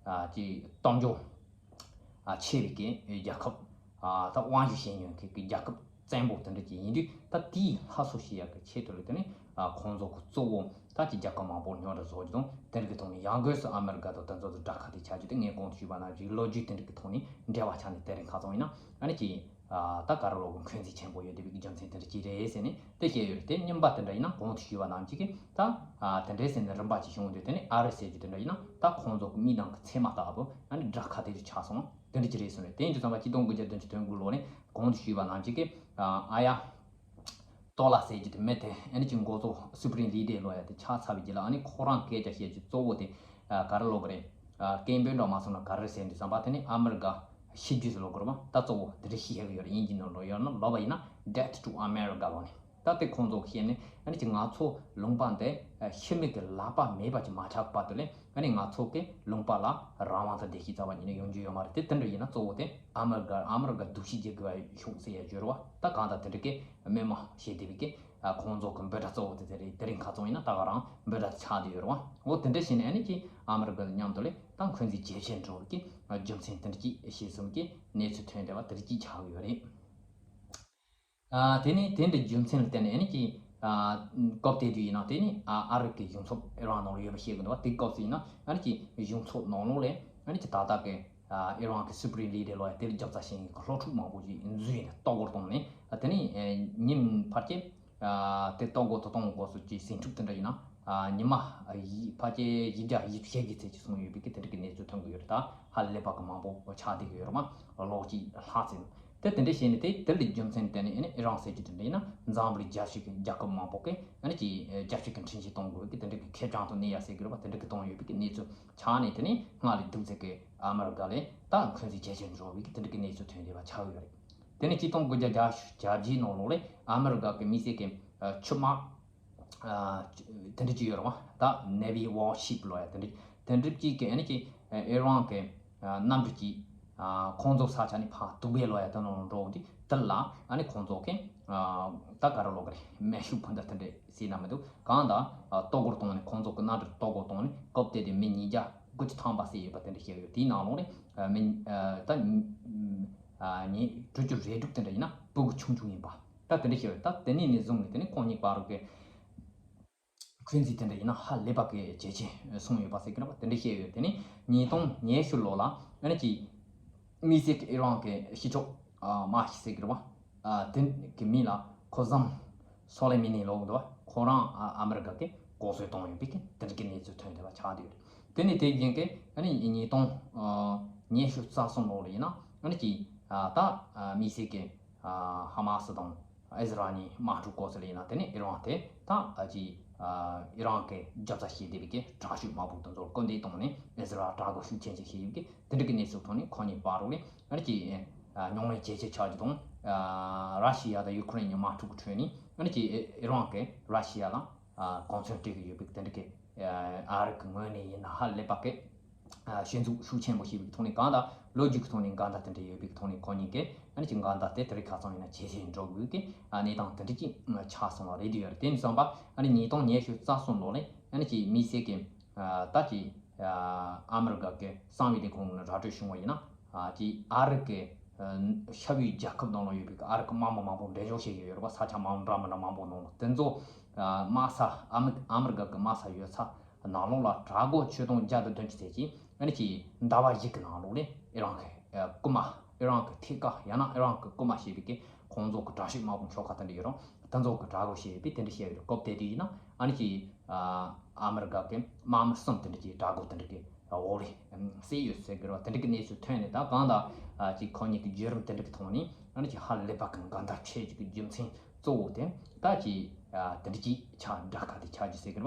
ཅིག་སྟོབས་འབྱོར་ཆེ་བའི་གི་རྒྱལ་ཁབ་ད་དབང་ཞུ་བྱེད་མྱོང་མཁན་གི་རྒྱལ་ཁབ་ བཙན་པོ་དེ་འདྲ་ཅིག་ཡིན་དུས། ད་དེའི་སླར་གསོ་བྱེད་ཡག་གི་ཆེད་དུ་ལ་དེ་ནི་ཨ་ཁོང་ཚོ་གི་གཙོ་བོ་ད་ཅིག་རྒྱལ་ཁབ་མང་པོ་རྙོག་དྲ་བཟོ་རྒྱུ་དང་། དེ་འདྲ་གི་ཐོག་ནས་ཡང་སྒོས་སུ་ཨ་མི་རི་ཀ་དང་དེ་ཚོ་དང་དགྲ་ཁ་གཏད་ཆགས་རྒྱུ་དེ། ངས་གོང་དུ་ཞུས་པ་ནང་བཞིན་ལོ་རྒྱུས་དེ་འདྲ་གི་ཐོག་ནས་འགྲེལ་བ་ཆགས་ནས། དེ་རིང་ཁ་སང་ཡིན་ན་ཨ་ནི་ཅིག་ཨ་ད་ག་རེ་ལབ་དགོས། འཁོན་འཛིན་ཆེན་པོ་ཡོད་བསྡད་པའི་རྒྱུ་མཚན་དེ་འདྲ་ཅིག་རེད་ཟེར་ནས་དེ་བཤད་ཡོད་རེད། དེ་རྙིང་པ་དེ་འདྲ་ཡིན་ན་གོང་དུ་ཞུས་པ་ནང་བཞིན་གི་ད་ཨ་དེ་འདྲའི་ཟེར་ནས་རིམ་པ་ཅིག་བྱུང་དུས། དེ་ནི་ཨ་རི་ཟེར་རྒྱུ་དེ་འདྲ་ཡིན་ན་ད་ཁོང་ཚོ་གི་མིག་ནང་གི་ཚེར་མ་ལྟ་བུ། ཨ་ནི་དགྲ་ཁ་གཏད་དུ་ཆགས་སོང་། དེ་འདྲ་ཅིག་རེད་གསུངས་རེད། དེ་ཡིན་དུས་ཙམ་པ་ཆིག་སྟོང་དགུ་བརྒྱ་བདུན་ཅུ་དོན་དགུ་ལོ་ནས་གོང་དུ་ཞུས་པ་ནང་བཞིན་གི་ཨ་ཡ་ཏོ་ལ་ཟེར་གྱི་དེ་མི་དེ། ཨ་ནི་ཅིག་འགོ་གཙོ་སུ་པ་རིམ་ལི་ཌར་ལོ་ཡ་དེ་ཆགས་ཚར་བའི་རྗེས་ལ། ཨ་ནི་ཁོ་རང་སྐད་ཆ་བཤད་རྒྱུ་གཙོ་བོ་དེ་ཨ་ག་རེ་ལབ་དགོས་རེད། ཨ་སྐད་འབོད་འདྲ་མ་སོང་ན་ག་རེ་ཟེར་དུས་ཙམ་པ། དེ་ནི་ཨ་མི་རི་ཀ་ཤི་རྒྱུ་ཟེར་ལབ་དགོས་རེད་པ། ད་གཙོ་བོ་དེ་འདྲ་ཤི་ཡག་ཡོད་རེད། དབྱིན་ཇི་ནང་ལོགས་ཡོད་ན་ལབ་པ་ཡིན་ན། Death to America ལབ་ནས། ད་དེ་ཁོང་ཚོ་བཤད་ནས། ཨ་ནི་ཅིག་ང་ཚོ་ལུང་པ་འདི་ཤི་མི་གི་ལག་པ་མེད་པ་ཅིག་མ་ཆགས་བར་དུ་ལས། ཨ་ནི་ང་ཚོ་གི་ལུང་པ་ལ་རང་དབང་དང་བདེ་སྐྱིད་རྩ་བ་ཉིད་ནས་ཡོང་རྒྱུ་ཡོད་མ་རེད། དེ་དེ་འདྲ་ཡིན་ན་གཙོ་བོ་དེ་ཨ་མི་རི་ཀ་ཨ་མི་རི་ཀ་སྡུག་ཤོས་རྒྱག་དགོས་པ་ཤོག་ཟེར་ཡ་བརྗོད་རེད་པ། ད་གང་ལྟར་དེ་འདྲ་གི་མི་མང་བཤད་བསྡད་པའི་གི་ཨ་ཁོང་ཚོ་གི་འབོད་སྒྲ་གཙོ་བོ་དེ་དེ་རེད། དེ་རིང་ཁ་སང་ཡིན་ན་ད་ག་རང་འབོད་སྒྲ་ཆགས་བསྡད་ཡོད་རེད་པ། འོ་དེ་འདྲ་བྱས་ནས་ཨ་ནི་ཅིག་ཨ་མི་རི་ཀ་དང་མཉམ་དུ་ལས་ད་འཁོན་འཛིན་ཇེ་ཆེར་འགྲོ་བའི་གི་རྒྱུ་མཚན་དེ་འདྲ་ཅིག་བཤད་གསུམ་གི་གནས་ཚུལ་ཐོན་བསྡད་པ་དེ་འདྲ་ཅིག་ཆགས་ཡོད་རེད། ཨ་དེ་ནས་དེ་འདྲའི་རྒྱུ་མཚན་ལ་བརྟེན་ནས། ཨ་ནི་ཅིག་ཨ་སྐབས་དེ་དུས་ཡིན་ན་དེ་ནི་ཨ་ཨ་རི་གི་གཞུང་ཚབ་ཨི་རན་ནང་ལ་ཡོད་པ་བཤད་གི་འདུག་པ། དེ་སྐབས་སུ་ཡིན་ན་ཨ་ནི་ཅིག་གཞུང་ཚབ་ནང་ལོགས་ལས་ཨ་ནི་ཅིག་ད་ལྟ་གི་ཨ་ཨི་རན་གི་སུ་པ་རིམ་ལི་ཌར་ལོ་ཡ་དེར་རྒྱབ་རྩ་བྱེད་མཁན་གྱི་སློབ་ཕྲུག་མང་པོ་ཞིག་འཛུལ་ནས་ལྟ་སྐོར་བཏང་ནས། ཨ་དེ་ནི་ཨ་ཉིན་ཕལ་ཆེར་ཨ་དེ་ལྟ་སྐོར་དུ་གཏོང་དགོས་སུ་ཅིག་ཟིང་འཁྲུག་དེ་འདྲ་ཡིན་ན། ཨ་ཉི་མ་ཨ་ཡི་ཕལ་ཆེར་བཞི་བརྒྱ་བཞི་བཅུ་ཞེ་བརྒྱད་ཙམ་ཅིག་སོང་ཡོད་པའི་གི་དེ་འདྲ་གི་གནས་ཚུལ་ཐོན་གི་ཡོད་རེད། ད་ཧ་ལས་པ་གི་མང་པོ་ཆགས་བསྡད་གི་ཡོད་རེད་པ། ལོ་གཅིག་ལྷག་ཙམ། དེ་དེ་འདྲ་བྱས་ནས་དེ་དེ་ལ་རྒྱུ་མཚན་བརྟེན་ནས། ཨ་ནི་ཨི་རན་ཟེར་རྒྱུ་དེ་འདྲ་ཡིན་ན་འཛམ་བུ་གླིང་རྒྱལ་སྤྱི་གི་རྒྱལ་ཁབ་མང་པོ་གིས་ཨ་ནི་ཅིག་རྒྱལ་སྤྱི་གི་འཁྲུན་ཆོད་གཏོང་དགོས་པའི་གི་དེ་འདྲ་གི་ཁེར་རྐྱང་དུ་གནས་ཡ་ཟེར་གི་རེད་པ། དེ་འདྲ་གི་གཏོང་ཡོད་པའི་གི་གནས་ཚུལ་ཆགས་ནས། དེ་ནས་སྔར་ལས་སྡུག་ཙམ་གི་ཨ་མི་རི་ཀ་ལ་ད་འཁོན་འཛིན་ཇེ་ཆེར་འགྲོ་བའི་གི་དེ་འདྲ་གི་གནས་ཚུལ་ཐོན་བསྡད་པ་ཆགས་ཡོད་རེད། དེ་ནས་ཆིག་སྟོང་དགུ་བརྒྱ་བརྒྱད་ཅུ་གྱ་བརྒྱད་ནང་ལོགས་ལས་ཨ་མི་རི་ཀ་གི་དམིགས་བསལ་གི་ཨ་ཆུ་དམག་ཨ་དེ་འདྲ་ཅིག་ཡོད་རེད་པ། ད་Navy warship ལབ་ཡ་དེ་འདྲ་དེ་འདྲ་ཅིག་གི་ཨ་ནི་ཅིག་ཨི་རན་གི་ཨ་གནམ་གྲུ་གཅིག་ཨ་ཁོང་ཚོ་ས་ཆ་ནས་ཕར་དུ་བེ་ལབ་ཡ་དེ་ནང་འགྲོ་འོང་དུས། དེ་ལ་ཨ་ནི་ཁོང་ཚོ་གི་ཨ་ད་ག་རེ་ལབ་དགོས་རེད། མེ་ཤུགས་འཕུར་མདའ་དེ་འདྲ་ཟེར་ན་མི་འདུག། གང་ལྟར་ཨ་ལྟ་སྐོར་བཏང་ནས། ཁོང་ཚོ་གི་གནམ་གྲུ་ལྟ་སྐོར་བཏང་ནས། སྐབས་དེ་དུས་མི་ཉིས་བརྒྱ་དགུ་བཅུ་ཐམ་པ་ཟེར་ཡོད་པ་དེ་འདྲ་བཤད་ཡོད། དེའི་ནང་ལོགས་ནས་ཨ་མི་ཨ་ད་ཨ་ཉིས་དྲུག་ཅུ་རེ་དྲུག་དེ་འདྲ་ཡིན་ན་ཕྲུ་གུ་ཆུང་ཆུང་ཡིན་པ། ད་དེ་འདྲ་བཤད་ཡོད། ད་དེ་ནས་ནས་བཟུང་ནས་དེ་ནས་ཁོང་གཉིས་བར་གྱི་འཁོན་འཛིན་དེ་འདྲ་ཡིན་ན་ཧ་ལས་པ་གི་ཇེ་ཆེ་སོང་ཡོད་པ་ཟེར་གི་རེད་པ། དེ་འདྲ་བཤད་ཡོད། དེ་ནས་ཉིས་སྟོང་ཉི་ཤུ་ལོ་ལ་ཨ་ནི་ཅིག་དམིགས་བསལ་གི་ཨི་རན་གི་གཤིས་ཆོག་ཨ་དམག་ཞིག་ཟེར་གི་རེད་པ། ཨ་དེ་གི་མིང་ལ་ཁོ་ཟམ་སོ་ལེ་མི་ནི་ལབ་འདུག་པ། ཁོ་རང་ཨ་ཨ་མི་རི་ཀ་གི་ལྐོག་གསོད་བཏང་ཡོད་པའི་གི་དེ་འདྲ་གི་གནས་ཚུལ་ཐོན་བསྡད་པ་ཆགས་བསྡད་ཡོད་རེད། དེ་ནས་དེ་བཞིན་གི་ཨ་ནི་ཉིས་སྟོང་ཨ་ཉི་ཤུ་རྩ་གསུམ་ལོ་ལ་ཡིན་ན་ཨ་ནི་ཅིག་ཨ་ད་ཨ་དམིགས་བསལ་གི་ཨ་ཧ་མ་སི་དང་ཨི་ཟི་རལ་གཉིས་དམག་འཁྲུག་སྐབས་སུ་ལ་ཡིན་ན། དེ་ནས་ཨི་རན་དེ་ད་ཨ་ཅིག་ཨ་ཨི་རན་གི་རྒྱབ་རྩ་བྱེད་བསྡད་པའི་གི་དྲག་ཤོས་དམག་དཔུང་དེ་ཚོར་སྐུལ་འདེད་བཏང་ནས་ཨི་ཟི་རལ་དྲག་རྒོལ་ཤུགས་ཆེན་ཞིག་བྱེད་ཡོད་གི་དེ་འདྲ་གི་གནས་ཚུལ་ཐོག་ནས་ཁོ་གཉིས་བར་ལ་ཨ་ནི་ཅིག་ཨ་ཉམས་ལེན་ཇེ་ཆེ་ཆགས་རྒྱུ་དང་། ཨ་ར་ཤི་ཡ་དང་ཡུ་ཁུ་རེན་གཉིས་དམག་འཁྲུག་གི་ཁྲོད་ནས་ཨ་ནི་ཅིག་ཨི་རན་གི་ར་ཤི་ཡ་ལ་ཨ་གོ་མཚོན་སྤྲད་གི་ཡོད་པའི་གི་དེ་འདྲ་གི་ཨ་ཨ་རི་གི་ངོས་ནས་ཡིན་ན་ཧ་ལས་པ་གི་ཨ་ཤེས་འཛུགས་ཤུགས་ཆེན་པོ་བྱས་པའི་ཐོག་ནས། གང་ལྟར་ལོ་རྒྱུས་ཀྱི་ཐོག་ནས་འགལ་ཟླ་དེ་འདྲ་ཡོད་པའི་ཐོག་ནས་ཁོ་གཉིས་ཀས་ཨ་ནི་ཅིག་འགལ་ཟླ་དེ་དེ་རིང་ཁ་སང་ཡིན་ན་ཇེ་ཆེར་འགྲོ་དགོས་ཀྱི་ཨ་གནས་སྟངས་དེ་འདྲ་ཅིག་ཆགས་སོང་བ་རེད་འདུག་ཡོད་རེད། དེ་ནས་བཟུང་བ་ཨ་ནི་ཉིས་སྟོང་ཉི་ཤུ་རྩ་གསུམ་ལོ་ནས་ཨ་ནི་ཅིག་དམིགས་བསལ་གྱི་ཨ་ད་ཅིག་ཨ་ཨ་མི་རི་ཀ་གི་གསང་བའི་ལས་ཁུངས་ནས་ར་སྤྲོད་བྱུང་བ་ཡིན་ན། ཨ་ཅིག་ཨ་རི་གི་ཨ་ཤར་བའི་རྒྱལ་ཁབ་ནང་ལ་ཡོད་པའི་ཨ་རི་གི་དམག་མི་མང་པོ་འགྲེམས་འཇོག་བྱེད་ཀྱི་ཡོད་རེད་པ། ས་ཆ་མང་འདྲ་མི་འདྲ་མང་པོ་ནང་ལ། དེ་ཚོ་ཨ་དམག་ས་ཨ་མི་ཨ་མི་རི་ཀ་གི་དམག་ས་ཡོད་ས་ནང་ལོགས་ལ་དྲག་རྒོལ་ཆོད་སྟོང་བརྒྱ་དང་བདུན་ཅུ་ཙམ་ཅིག་ཨ་ནི་ཅིག་ཟླ་བ་བཞི་གི་ནང་ལོགས་ལ་ཨི་རན་གི་ཨ་རྐུན་མ། ཨི་རན་གི་ཐད་ཀར་ཡང་ན་ཨི་རན་གི་རྐུན་མ་བྱས་པའི་གི་ཁོང་ཚོ་གི་དྲག་ཤོས་དམག་དཔུང་ཤོག་ཁག་དེ་འདྲ་ཡོད་རུང་དེ་ཚོ་གི་དྲག་རྒོལ་བྱས་ཡོད་པའི་དེ་འདྲ་བཤད་ཡོད་རེད། སྐབས་དེ་དུས་ཡིན་ན་ཨ་ནི་ཅིག་ཨ་ཨ་མི་རི་ཀ་གི་དམག་མི་གསུམ་དེ་འདྲ་ཅིག་དྲག་རྒོལ་དེ་འདྲ་གི་འོག་ལ་བསད་ཡོད་ཟེར་གི་རེད་པ། དེ་འདྲ་གི་གནས་ཚུལ་ཐོན་ནས། ད་གང་ལྟར་ཨ་ཅིག་ཁོ་གཉིས་ཀྱི་བརྒྱུད་རིམ་དེ་འདྲ་གི་ཐོག་ནས་ཨ་ནི་ཅིག་ཧ་ལས་པ་གི་འགལ་ཟླ་འཕྲད་རྒྱུ་གི་རྒྱུ་མཚན་གཙོ་བོ་དེ་ད་ཅིག་ཨ་དེ་འདྲ་ཅིག་ཆགས། དགྲ་ཁ་དེ་ཆགས་རྒྱུ་ཟེར་གི་རེད་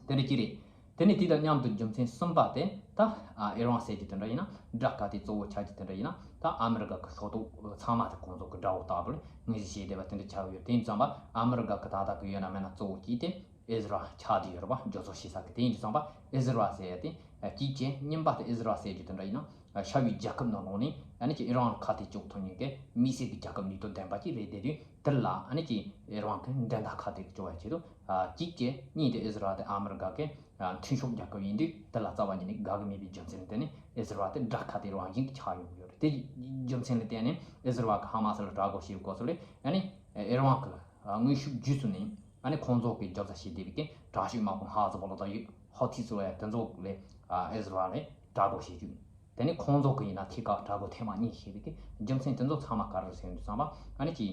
པ། དེ་འདྲ་ཅིག་རེད། དེ་ནས་དེ་དང་མཉམ་དུ་རྒྱུ་མཚན་གསུམ་པ་དེ་ད་ཨ་ཨི་རན་ཟེར་རྒྱུ་དེ་འདྲ་ཡིན་ན། དགྲ་ཁ་དེ་གཙོ་བོ་ཆགས་རྒྱུ་དེ་འདྲ་ཡིན་ན། ད་ཨ་མི་རི་ཀ་གི་ཕྱོགས་གཏོགས་ཚང་མ་དེ་ཁོང་ཚོ་གི་དགྲ་བོ་ལྟ་བུར་ངོས་འཛིན་བྱས་བསྡད་པ་དེ་འདྲ་ཆགས་ཡོད། དེ་ཡིན་ཙང་པ་ཨ་མི་རི་ཀ་གི་ད་ལྟ་གི་ཡོད་ན་མེད་ན་གཙོ་བོ་གཅིག་དེ་ཨི་ཟི་རལ་ཆགས་བསྡད་ཡོད་རེད་པ། འཇོག་ཚོགས་བྱེད་ས་གི། དེ་ཡིན་དུས་ཙང་པ་ཨི་ཟི་རལ་ཟེར་ཡ་དེ་ཨ་གཅིག་བྱས། གཉིས་པ་དེ་ཨི་ཟི་རལ་ཟེར་རྒྱུ་དེ་འདྲ་ཡིན་ན། ཨ་ཤར་བའི་རྒྱལ་ཁབ་ནང་ལོགས་ནས་ཨ་ནི་ཅིག་ཨི་རན་ཁ་གཏད་གཅོག་ཐུབ་མཁན་གྱི་དམིགས་བསལ་གྱི་རྒྱལ་ཁབ་ནུས་སྟོབས་ལྡན་པ་ཅིག་རེད། དེ་དུས་དེ་ལ་ཨ་ནི་ཅིག་ཨི་རན་གྱི་འགྲན་ཟླ་ཁ་གཏད་གཅོག་པའི་ཆེད་དུ་ཨ་གཅིག་བྱས། གཉིས་དེ་ཨི་ཟི་རལ་དེ་ཨ་མི་རི་ཀ་གི་ཨ་མཐུན་ཕྱོགས་རྒྱལ་ཁབ་ཡིན་དུས། དེ་ལ་རྩ་བ་ཉིད་ནས་དགའ་གི་མེད་པའི་རྒྱུ་མཚན་དེ་ནི་ཨི་ཟི་རལ་དེ་དགྲ་ཁ་གཏད་རང་བཞིན་གྱི་ཆགས་ཡོང་གི་ཡོད་རེད། དེ་རྒྱུ་མཚན་ལ་བརྟེན་ནས་ཨི་ཟི་རལ་གྱིས་ཧ་མ་སི་ལ་དགྲ་བོ་བྱེད་སྐོར་སོགས་ལས་ཨ་ནི་ཨི་རན་གྱི་དངོས་ཤུགས་བརྒྱུད་ཚུགས་ནས་ཨ་ནི་ཁོང་ཚོ་གི་རྒྱབ་ས་བྱེད་བསྡད་པའི་གི་དྲག་ཤོས་དམག་དཔུང་ཧ་ཛ་བོ་ལ་དང་ཧོ་ཐི་སི་ལ་ཡ་དེ་ཚོ་ལས་ཨི་ཟི་རལ་ལ་དགྲ་བོ་བྱེད་རྒྱུ། དེ་ནས་ཁོང་ཚོ་གི་ཡིན་ན་ཐད་ཀར་དགྲ་བོ་ཐེངས་མ་གཉིས་བྱེད་པའི་གི་རྒྱུ་མཚན་དེ་ཚོ་ཚང་མ་ག་རེ་རེད་ཟེར་དུས་ཙམ་པ་ཨ་ནི་ཅི།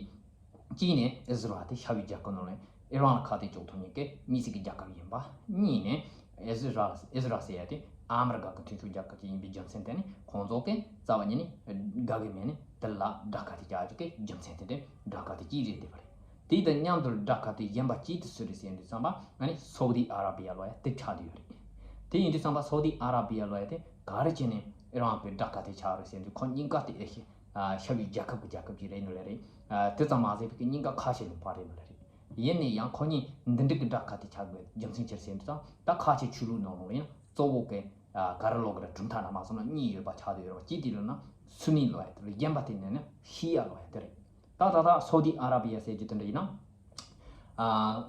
གཅིག་ནས་ཨི་ཟི་རལ་དེ་ཤ་བའི་རྒྱལ་ཁབ་ནང་ལ་ཨི་རན་ལ་ཁ་གཏད་གཅོག་ཐུབ་མཁན་གྱི་དམིགས་བསལ་གྱི་རྒྱལ་ཁབ་ཡིན་པ། གཉིས་ནས་ཨི་ཟི་རལ་ཨི་ཟི་རལ་ཟེར་ཡ་དེ་ཨ་མི་རི་ཀ་གི་མཐུན་ཕྱོགས་རྒྱལ་ཁབ་ཅིག་ཡིན་པའི་རྒྱུ་མཚན་དེ་ནི་ཁོང་ཚོ་གིས་རྩ་བ་ཉིད་ནས་དགའ་གི་མེད་ནས་དེ་ལ་དགྲ་ཁ་གཏད་བཅག་རྒྱུ་གི་རྒྱུ་མཚན་དེ་འདྲའི་དགྲ་ཁ་གཏད་ཅིག་རེད་བསྡད་པ་རེད། དེ་དང་མཉམ་དུ་དགྲ་ཁ་གཏད་གཞན་པ་གཅིག་དེ་སུ་རེད་ཟེར་དུས་ཙམ་པ་ཨ་ནི་སོ་ཏི་ཨ་ར་བི་ཡ་ལོ་ཡ་དེ་ཆགས་བསྡད་ཡོད་རེད། དེ་ཡིན་དུས་ཙམ་པ་སོ་ཏི་ཨ་ར་བི་ཡ་ལོ་ཡ་དེ་ག་རེ་བྱས་ནས་ཨི་རན་གྱི་དགྲ་ཁ་གཏད་ཆགས་རེད་ཟེར་དུས་ཁོ་གཉིས་ཀ་དེ་ཨེ་ཤི། ཤ་བའི་རྒྱལ་ཁབ་ཀྱི་རྒྱལ་ཁབ་ཅིག་རེད་ནོ་ལེ་རེད། དེ་ཙམ་མ་ཟད་པའི་གི་གཉིས་ཀ་ཁ་ཆེ་ལུང་པ་རེད་ནོ་ལེ་རེད། ཡིན་ནའི་ཡང་ཁོ་གཉིས་འདི་འདྲ་གི་དགྲ་ཁ་གཏད་ཆགས་དགོས་རྒྱུ་མཚན་ཅི་རེད་ཟེར་དུས་ཙང་ད་ཁ་ཆེ་ཆོས་ལུགས་ནང་ལོགས་ཡང་གཙོ་བོ་གི་ག་རེ་ལོག་གི་རེད་གྲུབ་མཐའ་འདྲ་མ་སོང་ན་གཉིས་ཡོད་པ་ཆགས་བསྡད་ཡོད་རེད་བ། གཅིག་དེ་ལ་ན་སུ་ནི་ལོ་ཡ་དེ་རེད། གཞན་པ་དེ་ནས་ན་ཤི་ཡ་ལོ་ཡ་དེ་རེད། ད་ད་ད་སོ་ཏི་ཨ་ར་བི་ཡ་ཟེར་རྒྱུ་དེ་འདྲ་ཡིན་ན།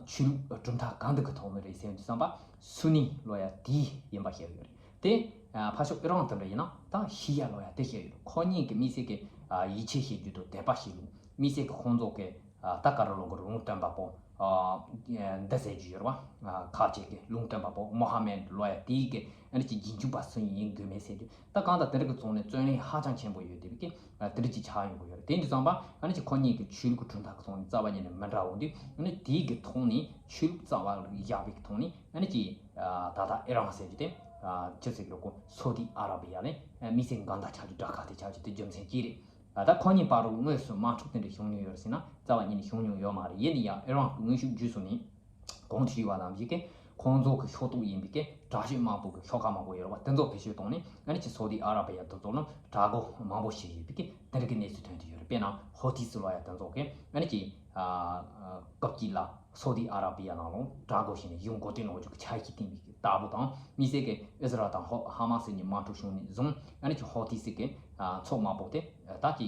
ཆོས་ལུགས་གྲུབ་མཐའ་གང་དུ་གི་ཐོག་ནས་རེད་ཟེར་དུས་ཙམ་པ་སུ་ནི་ལོ་ཡ་དེ་ཡིན་པ་བཤད་ཡོད་རེད་དེ། ཕར་ཕྱོགས་ཨི་རན་དེ་འདྲ་ཡིན་ན་ད་ཤི་ཡ་ལོ་ཡ་དེ་བཤད་ཡོད་རེད། ཁོ་གཉིས་ཀྱི་དམིགས་བསལ་གྱི་ཡིད་ཆེས་བྱེད་རྒྱུ་དང་དད་པ་བྱེད་རྒྱུ་དམིགས་བསལ་གྱི་ཁོང་ཚོ་གི་ད་ག་རེ་ལོག་གི་ལུང་སྟོན་པ་པོ་འདི་ཟེར་རྒྱུ་ཡོད་རེད་བ། ཁ་ཆེ་གི་ལུང་སྟོན་པ་པོ་མོ་ཧ་མེད་ལོ་ཡ་དེའི་གི་ཨ་ནི་ཅི་རྗེས་འཇུག་པ་སུ་ཡིན་དགོས་མེད་ཟེར་རྒྱུ། ད་གང་ལྟར་དེ་འདྲ་གི་ཚོགས་ནས་བརྩོན་ལེན་ཧ་ཅང་ཆེན་པོ་ཡོད་དེ་བས་ཀྱི་དེ་འདྲ་ཅིག་ཆགས་ཡོང་གི་ཡོད་རེད། དེ་འདྲ་ཙམ་པ་ཨ་ནི་ཅི་ཁོ་གཉིས་ཀྱི་ཆོས་ལུགས་གྲུབ་མཐའ་གི་ཚོགས་ནས་རྩ་བ་ཉིད་ནས་མི་འདྲ་བ་འདུག་ཨ་ནི་དེའི་གི་ཐོག་ནས་ཆོས་ལུགས་རྩ་བ་བཞག་པའི་གི་ཐོག་ནས་ཨ་ནི་ཅི་ད་ལྟ་ཨི་རན་ཟེར་རྒྱུ་དེ་ཅི་ཟེར་གི་རེད་གོ། སོ་ཏི་ཨ་ར་བི་ཡ་ལས་དམིགས་བསལ་འགལ་ཟླ་ཆགས་རྒྱུ་དགྲ་ཁ་གཏད་ཆགས་རྒྱུ་དེ་རྒྱུ་མཚན་གཅིག་རེད། ད་ལྟ་ཁོ་གཉིས་བར་དུ་དངོས་སུ་དམག་འཁྲུག་དེ་འདྲ་བྱུང་མྱོང་ཡོད་རེད་ཟེར་ན་རྩ་བ་ཉིད་ནས་བྱུང་མྱོང་ཡོད་མ་རེད། ཡིན་ན་ཡང་ཨི་རན་གྱི་དངོས་ཤུགས་བརྒྱུད་སོང་ནས། གོང་དུ་ཞུས་པ་ནང་བཞིན་གྱི་ཁོང་ཚོ་གི་ཤོག་ཐོག་ཡིན་པའི་གི་དྲག་ཤོས་དམག་དཔུང་གི་ཤོག་ཁག་མང་པོ་ཡོད་རེད་བ། དེ་ཚོ་བེད་སྤྱོད་བཏང་ནས་ཨ་ནི་ཅི་སོ་ཏི་ཨ་ར་བི་ཡ་དེ་ཚོ་ལ་དྲག་རྒོལ་མང་པོ་བྱས་ཡོད་པའི་གི་དེ་འདྲ་གི་གནས་ཚུལ་ཐོན་གྱི་ཡོད་རེད། དཔེར་ན་ཧོ་ཐི་སི་ལོ་ཡ་དེ་ཚོ་གི་ཨ་ནི་ཅི་སྐབས་གཅིག་ལ་སོ་ཏི་ཨ་ར་བི་ཡ་ནང་ལོགས་དྲག་རྒོལ་བྱས་ནས་གཞུང་མགོ་རྟིང་སློག་རྒྱུ་གི་འཆར་གཞི་བཏིང་བའི་གི་ལྟ་བུ་དང་། དམིགས་བསལ་གྱི་ཨི་ཟི་རལ་དང་ཧོ་ཧ་མ་སི་གཉིས་དམག་འཁྲུག་བྱུང་ནས་བཟུང་ཨ་ནི་ཅི་ཧོ་ཐི་སི་གི་ཚོགས་དམག་དཔུང་དེ་ད་ཅི་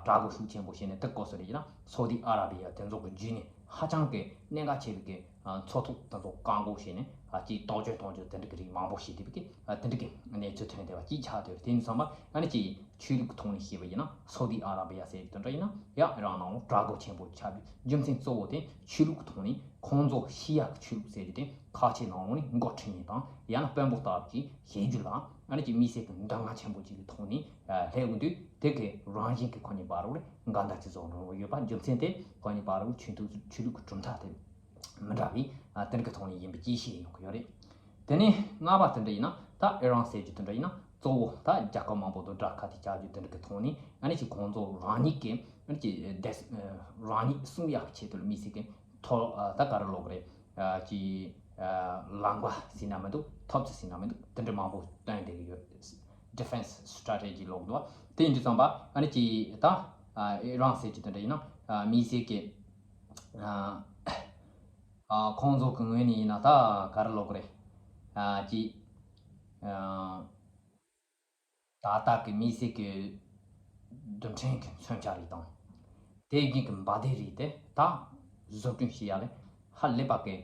དྲག་རྒོལ་ཤུགས་ཆེན་པོ་བྱས་ནས་དེ་སྐོར་སོགས་རེད་ན་སོ་ཏི་ཨ་ར་བི་ཡ་དེ་ཚོ་གི་བརྒྱུད་ནས། ཧ་ཅང་གི་གནད་འགག་ཆེ་བའི་གི་མཚོ་ཐོག་དེ་ཚོ་བཀག་འགོག་བྱས་ནས་ཅིག་གཏོར་སྐྱོན་གཏོང་རྒྱུ་དེ་འདྲ་གི་རིགས་མང་པོ་ཞིག་བསྡད་པའི་གི་དེ་འདྲ་གི་གནས་ཚུལ་ཐོན་བསྡད་པ་ཅིག་ཆགས་བསྡད་པ་དེ་ཡིན་ཙང་པ་ཨ་ནི་ཅིག་ཆོས་ལུགས་ཀྱི་ཐོག་ནས་བཤད་པ་ཡིན་ན་སོ་ཏི་ཨ་ར་བི་ཡ་ཟེར་དེ་འདྲ་ཡིན་ན་ཡང་ཨི་རན་ནང་ལ་དྲག་རྒོལ་ཆེན་པོ་ཆགས་པའི་རྒྱུ་མཚན་གཙོ་བོ་དེ་ཆོས་ལུགས་ཀྱི་ཐོག་ནས་ཁོང་ཚོ་ཤི་ཡ་གི་ཆོས་ལུགས་ཟེར་རྒྱུ་དེ་ཁ་ཆེ་ནང་ལོགས་ནས་འགོ་ཁྲིད་ནས་དང་ཡང་ན་དཔོན་པོ་ལྟ་བུ་ཅིག་བྱེད་རྒྱུ་ལ་ཨ་ནི་ཅིག་དམིགས་བསལ་གྱི་འདང་ང་ཆེན་པོ་ཅིག་གི་ཐོག་ནས་སླེབས་ཡོང་དུས། དེ་གི་རང་བཞིན་གྱི་ཁོ་གཉིས་བར་རུ་འགལ་ཟླ་ཅི་ཙམ་འགྲོ་ཡོད་པ་རྒྱུ་མཚན་དེ་ཁོ་གཉིས་བར་རུ་ཆོས་ལུགས་ཆོས་ལུགས་ཀྱི་གྲུབ་མཐའ་དེ་མི་འདྲ་བའི་དེ་འདྲ་གི་ཐོག་ནས་ཡིན་པའི་ཅིག་བཤད་ཡོང་གི་ཡོད་རེད། དེ་ནས་ལྔ་པ་དེ་འདྲ་ཡིན་ན་ད་ཨི་རན་ཟེར་རྒྱུ་དེ་འདྲ་ཡིན་ན་གཙོ་བོ་ད་རྒྱལ་ཁབ་མང་པོ་དང་དགྲ་ཁ་གཏད་བཅག་རྒྱུ་དེ་འདྲ་གི་ཐོག་ནས་ཨ་ནི་ཅིག་ཁོང་ཚོ་རང་ཉིད་ཀྱི་ཨ་ནི་ཅིག་བདེ་རང་ཉིད་སྲུང་ཡག་གི་ཆེད་དུ་དམིགས་བསལ་གྱི་ཐོ་ད་ག་རེ་ལབ་དགོས་རེད། ཅིག་ལམ་ཁ་ཟེར་ན་མི་འདུག་ཐབས་ཤེས་ཟེར་ན་མི་འདུག་དེ་འདྲ་མང་པོ་བཏོན་བསྡད་ཀྱི་ཡོད། Defense Strategy ལབ་འདུག་བ། དེ་ཡིན་དུས་ཙམ་པ་ཨ་ནི་ཅིག་ད་ཨི་རན་ཟེར་གྱི་དེ་འདྲ་ཡིན་ན་དམིགས་བསལ་གྱི་ཁོང་ཚོ་གི་ངོས་ནས་ཡིན་ན་ད་ག་རེ་ལབ་དགོས་རེད། ཅིག་ད་ལྟ་གི་དམིགས་བསལ་གྱི་རྡུལ་ཕྲན་གྱི་མཚོན་ཆ་རིགས་དང་། དེ་བཞིན་གྱི་འབར་མདེལ་རིགས་དེ་ད་བཟོ་སྐྲུན་བྱེད་ཡ་ལ་ཧ་ལས་པ་གི་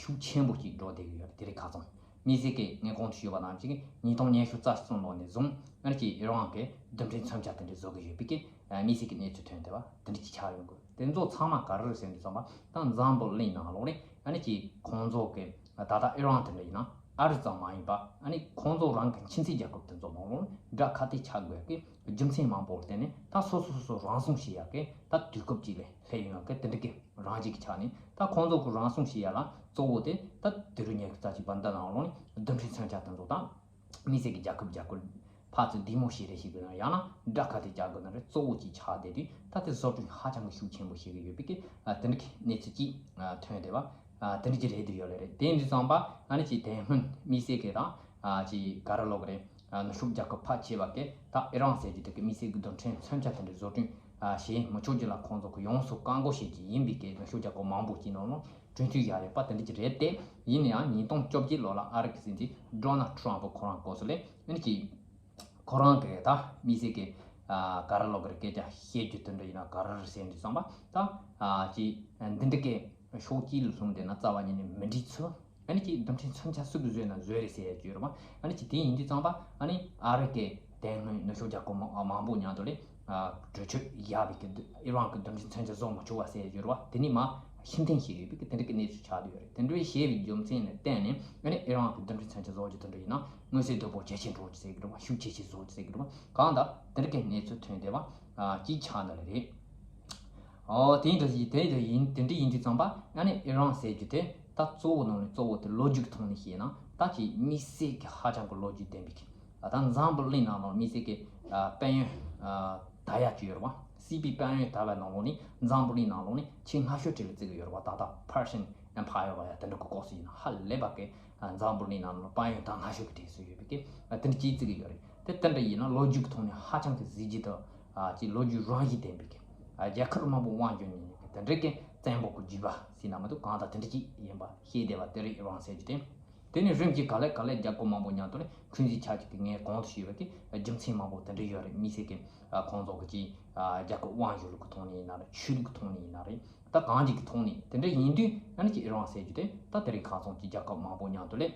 ཤུགས་ཆེན་པོ་ཅིག་འགྲོ་བསྡད་ཀྱི་ཡོད་རེད། དེ་རིགས་ཁ་ཚང་དམིགས་བསལ་གྱི་ངས་གོང་དུ་ཞུས་པ་ནང་བཞིན་ཉིས་སྟོང་ཉི་ཤུ་རྩ་གཅིག་ཙམ་ལོ་ནས་བཟུང་ཨ་ནི་ཅིག་ཨི་རན་གྱི་རྡུལ་ཕྲན་མཚོན་ཆ་དེ་འདྲ་བཟོ་གི་ཡོད་པའི་གི་དམིགས་བསལ་གྱི་གནས་ཚུལ་ཐོན་བསྡད་པ་དེ་འདྲ་ཅིག་ཆགས་ཡོང་གི། དེ་ཚོ་ཚང་མ་ག་རེ་རེད་ཟེར་དུས་ཙམ་པ་ད་འཛམ་བུ་གླིང་ནང་ལོགས་ནས་ཨ་ནི་ཅིག་ཁོང་ཚོ་གི་ད་ལྟ་ཨི་རན་དེ་འདྲ་ཡིན་ན་ཨ་རི་ཙམ་མ་ཡིན་པ་ཨ་ནི་ཁོང་ཚོ་རང་གི་ཁྱིམ་མཚེས་རྒྱལ་ཁབ་དེ་ཚོ་ནང་ལོགས་དགྲ་ཁ་གཏད་ཆགས་དགོས་ཀྱི་རྒྱུ་མཚན་མང་པོར་བརྟེན་ནས་ད་སོ་སོ་སོ་སོ་རང་སྲུང་བྱེད་ཡག་གི་ད་དུས་སྐབས་ཅིག་ལ་སླེབས་ཡོང་ཡག་གི་དེ་འདྲ་གི་རང་བཞིན་གྱི་ཆ་ནས་ད་ཁོང་ཚོ་གི་རང་སྲུང་བྱེད་ཡག་ལ་གཙོ་བོ་དེ་ད་དུས་རབས་ཉི་ཤུ་རྩ་གཅིག་པ་འདི་ནང་ལོགས་ནས་རྡུལ་ཕྲན་མཚོན་ཆ་དེ་ཚོ་དང་། དམིགས་བསལ་གྱི་རྒྱལ་ཁབ་རྒྱལ་ཁབ་ཕར་ཚུར་བདེ་མོ་བྱེད་རེས་བྱེད་དགོས་ན་ཡང་ན་དགྲ་ཁ་གཏད་བཅག་དགོས་ན་རེ་གཙོ་བོ་གཅིག་ཆགས་བསྡད་དུས་ད་ལྟའི་བཟོ་སྐྲུན་ཧ་ཅང་གི་ཤུགས་ཆེན་པོ་བྱེད་ཀྱི་ཡོད་པའི་གི་དེ་འདྲ་གི་གནས་ཚུལ་གཅིག་ཐོན་བསྡད་པ་དེ་འདྲ་གི་རེད་འདུག་ཡོད་ལེ་རེད། དེ་ཡིན་དུས་ཙམ་པ་ཨ་ནི་ཅིག་དེ་སྔོན་དམིགས་བསལ་གི་དང་ཅིག་ག་རེ་ལབ་དགོས་རེད། ནུབ་ཕྱོགས་རྒྱལ་ཁབ་ཕལ་ཆེ་བ་གི་ད་ཨི་རན་ཟེར་རྒྱུ་དེ་གི་དམིགས་བསལ་གི་རྡུལ་ཕྲན་མཚོན་ཆ་དེ་འདྲ་བཟོ་སྐྲུན་བྱེད་མི་ཆོག་རྒྱུ་ལ་ཁོང་ཚོ་གི་ཡོངས་སུ་བཀག་འགོག་བྱེད་ཀྱི་ཡིན་པའི་གི་ནུབ་ཕྱོགས་རྒྱལ་ཁབ་མང་པོ་ཅིག་ནང་ལོགས་གྲོས་མཐུན་བཞག་ཡོད་པ་དེ་འདྲ་ཅིག་རེད་དེ། ཡིན་ནའང་ཉིས་སྟོང་བཅོ་བརྒྱད་ལོ་ལ་ཨ་རི་གི་སྲིད་འཛིན་ཌོ་ནལ་ཊམ་ཕ་ཁོ་རང་སྐོར་སོགས་ལས་ཨ་ནི་ཅིག་ཁོ་རང་གི་ད་དམིགས་བསལ་གི་ག་རེ་ལབ་དགོས་རེད། སྐད་ཆ་བཤད་རྒྱུ་དེ་འདྲ་ཡིན་ན་ག་རེ་རེད་ཟེར་དུས་ཙམ་པ་ད་ཅིག་འདི་འདྲ་གི་ཕྱོགས་གཅིག་ལ་ལྷུང་བསྡད་ན་རྩ་བ་ཉིད་ནས་མི་འགྲིག་ཚུལ། ཨ་ནི་ཅིག་རྡུལ་ཕྲན་མཚོན་ཆ་སུ་གིས་བཟོས་ན་བཟོས་རེད་ཟེར་ཡ་ཅིག་ཡོད་རེད་པ། ཨ་ནི་ཅིག་དེ་ཡིན་དུས་ཙམ་པ་ཨ་ནི་ཨ་རི་གི་ དེ་སྔོན་ནུབ་ཕྱོགས་རྒྱལ་ཁབ་མང་མང་པོ་མཉམ་དུ་ལས་གྲོས་ཆོད་བཞག་པའི་གི་ཨི་རན་གི་གདོན་འདྲེ་མཚོན་ཆ་བཟོ་མ་ཆོག་པ་ཟེར་ཡོད་རེད་བ། དེ་ནི་མ་ཤུགས་ལྡན་བྱས་ཡོད་པའི་གི་དེ་འདྲ་གི་གནས་ཚུལ་ཆགས་བསྡད་ཡོད་རེད། དེ་འདྲ་བྱས་པའི་རྒྱུ་མཚན་ལ་བརྟེན་ནས་ཨ་ནི་ཨི་རན་གི་གདོན་འདྲེ་མཚོན་ཆ་བཟོ་རྒྱུ་དེ་འདྲ་ཡིན་ན་མངོན་གསལ་དོད་པོ་ཇེ་ཆེ་འགྲོ་རྒྱུ་ཟེར་གི་རེད་བ། ཤུགས་ཇེ་ཆེ་བཟོ་རྒྱུ་ཟེར་གི་རེད་བ། གང་ལྟར་དེ་འདྲ་གི་གནས་ཚུལ་ཐོན་བསྡད་པ་ཅིག་ཆགས་འདུག་ལེ་རེད། ཨོ་དེ་འདྲ་ཡིན་དེ་འདྲ་ཡིན་དེ་འདྲ་ཡིན་དུས་ཙམ་པ་ཨ་ནི་ཨི་རན་ཟེར་རྒྱུ་དེ་ད་གཙོ་བོ་ནང་ནས་གཙོ་བོ་དེ་ལོ་རྒྱུས་ཀྱི་ཐོག་ནས་བཤད་ན་ད་ཅིག་དམིགས་བསལ་གྱི་ཧ་ཅང་གི་ལོ་རྒྱུས་ལྡན་པའི་གི་ད་འཛམ་བུ་གླིང་ནང་ལ་དམིགས་བསལ་གྱི་དཔལ་ཡོན་ད་ཡ་ཅིག་ཡོད་རེད་བ། སྲིད་པའི་དཔལ་ཡོན་ད་བའི་ནང་ལོགས་ནས་འཛམ་བུ་གླིང་ནང་ལོགས་ནས་ཆེས་སྔ་ཤོས་གྲས་ལ་བརྩི་གི་ཡོད་རེད་བ། ད་ལྟ་Persian Empire་བ་ཡ་དེ་འདྲ་གི་སྐོར་སུ་ཡིན་ན་ཧ་ལས་པ་གི་འཛམ་བུ་གླིང་ནང་ལོགས་དཔལ་ཡོན་ད་སྔ་ཤོས་ཀྱི་གྲས་སུ་ཡོད་པའི་གི་དེ་འདྲ་ཅིག་བརྩི་གི་ཡོད་རེད། དེ་དེ་འདྲ་ཡིན་ན་ལོ་རྒྱུས་ཀྱི་ཐོག་ནས་ཧ་ཅང་གི་གཟི་བརྗིད་དང་ཅིག་ལོ་རྒྱུས་རང་བཞིན་ལྡན་པའི་གི་རྒྱལ་ཁབ་མང་པོ་དབང་བསྒྱུར་ནས་དེ་འདྲ་གི་བཙན་པོ་གི་རྒྱུད་པ་ཟེར་ན་མ་གཏོགས་གང་ལྟར་དེ་འདྲ་ཅིག་ཡིན་པ་ཤེས་བསྡད་པ་དེ་རེད། ཨི་རན་ཟེར་རྒྱུ་དེ། དེ་ནས་རིམ་གྱིས་ག་ལེ་ག་ལེ་རྒྱལ་ཁབ་མང་པོ་མཉམ་དུ་ནས་འཁོན་འཛིན་ཆགས་རྒྱུ་གི་ངས་གོང་དུ་ཞུས་པ་གི་རྒྱུ་མཚན་མང་པོ་དེ་འདྲ་ཡོད་རེད། དམིགས་བསལ་གི་ཁོང་ཚོ་གི་ཅིག་རྒྱལ་ཁབ་དབང་བསྒྱུར་ལུགས་ཀྱི་ཐོག་ནས་ཡིན་ན་རེད། ཆོས་ལུགས་ཀྱི་ཐོག་ནས་ཡིན་ན་རེད། ད་གང་ཅིག་གི་ཐོག་ནས་དེ་འདྲ་ཡིན་དུས་ཨ་ནི་ཅིག་ཨི་རན་ཟེར་རྒྱུ་དེ་ད་དེ་རིང་ཁ་སང་ཅིག་རྒྱལ་ཁབ་མང་པོ་མཉམ་དུ་ལས་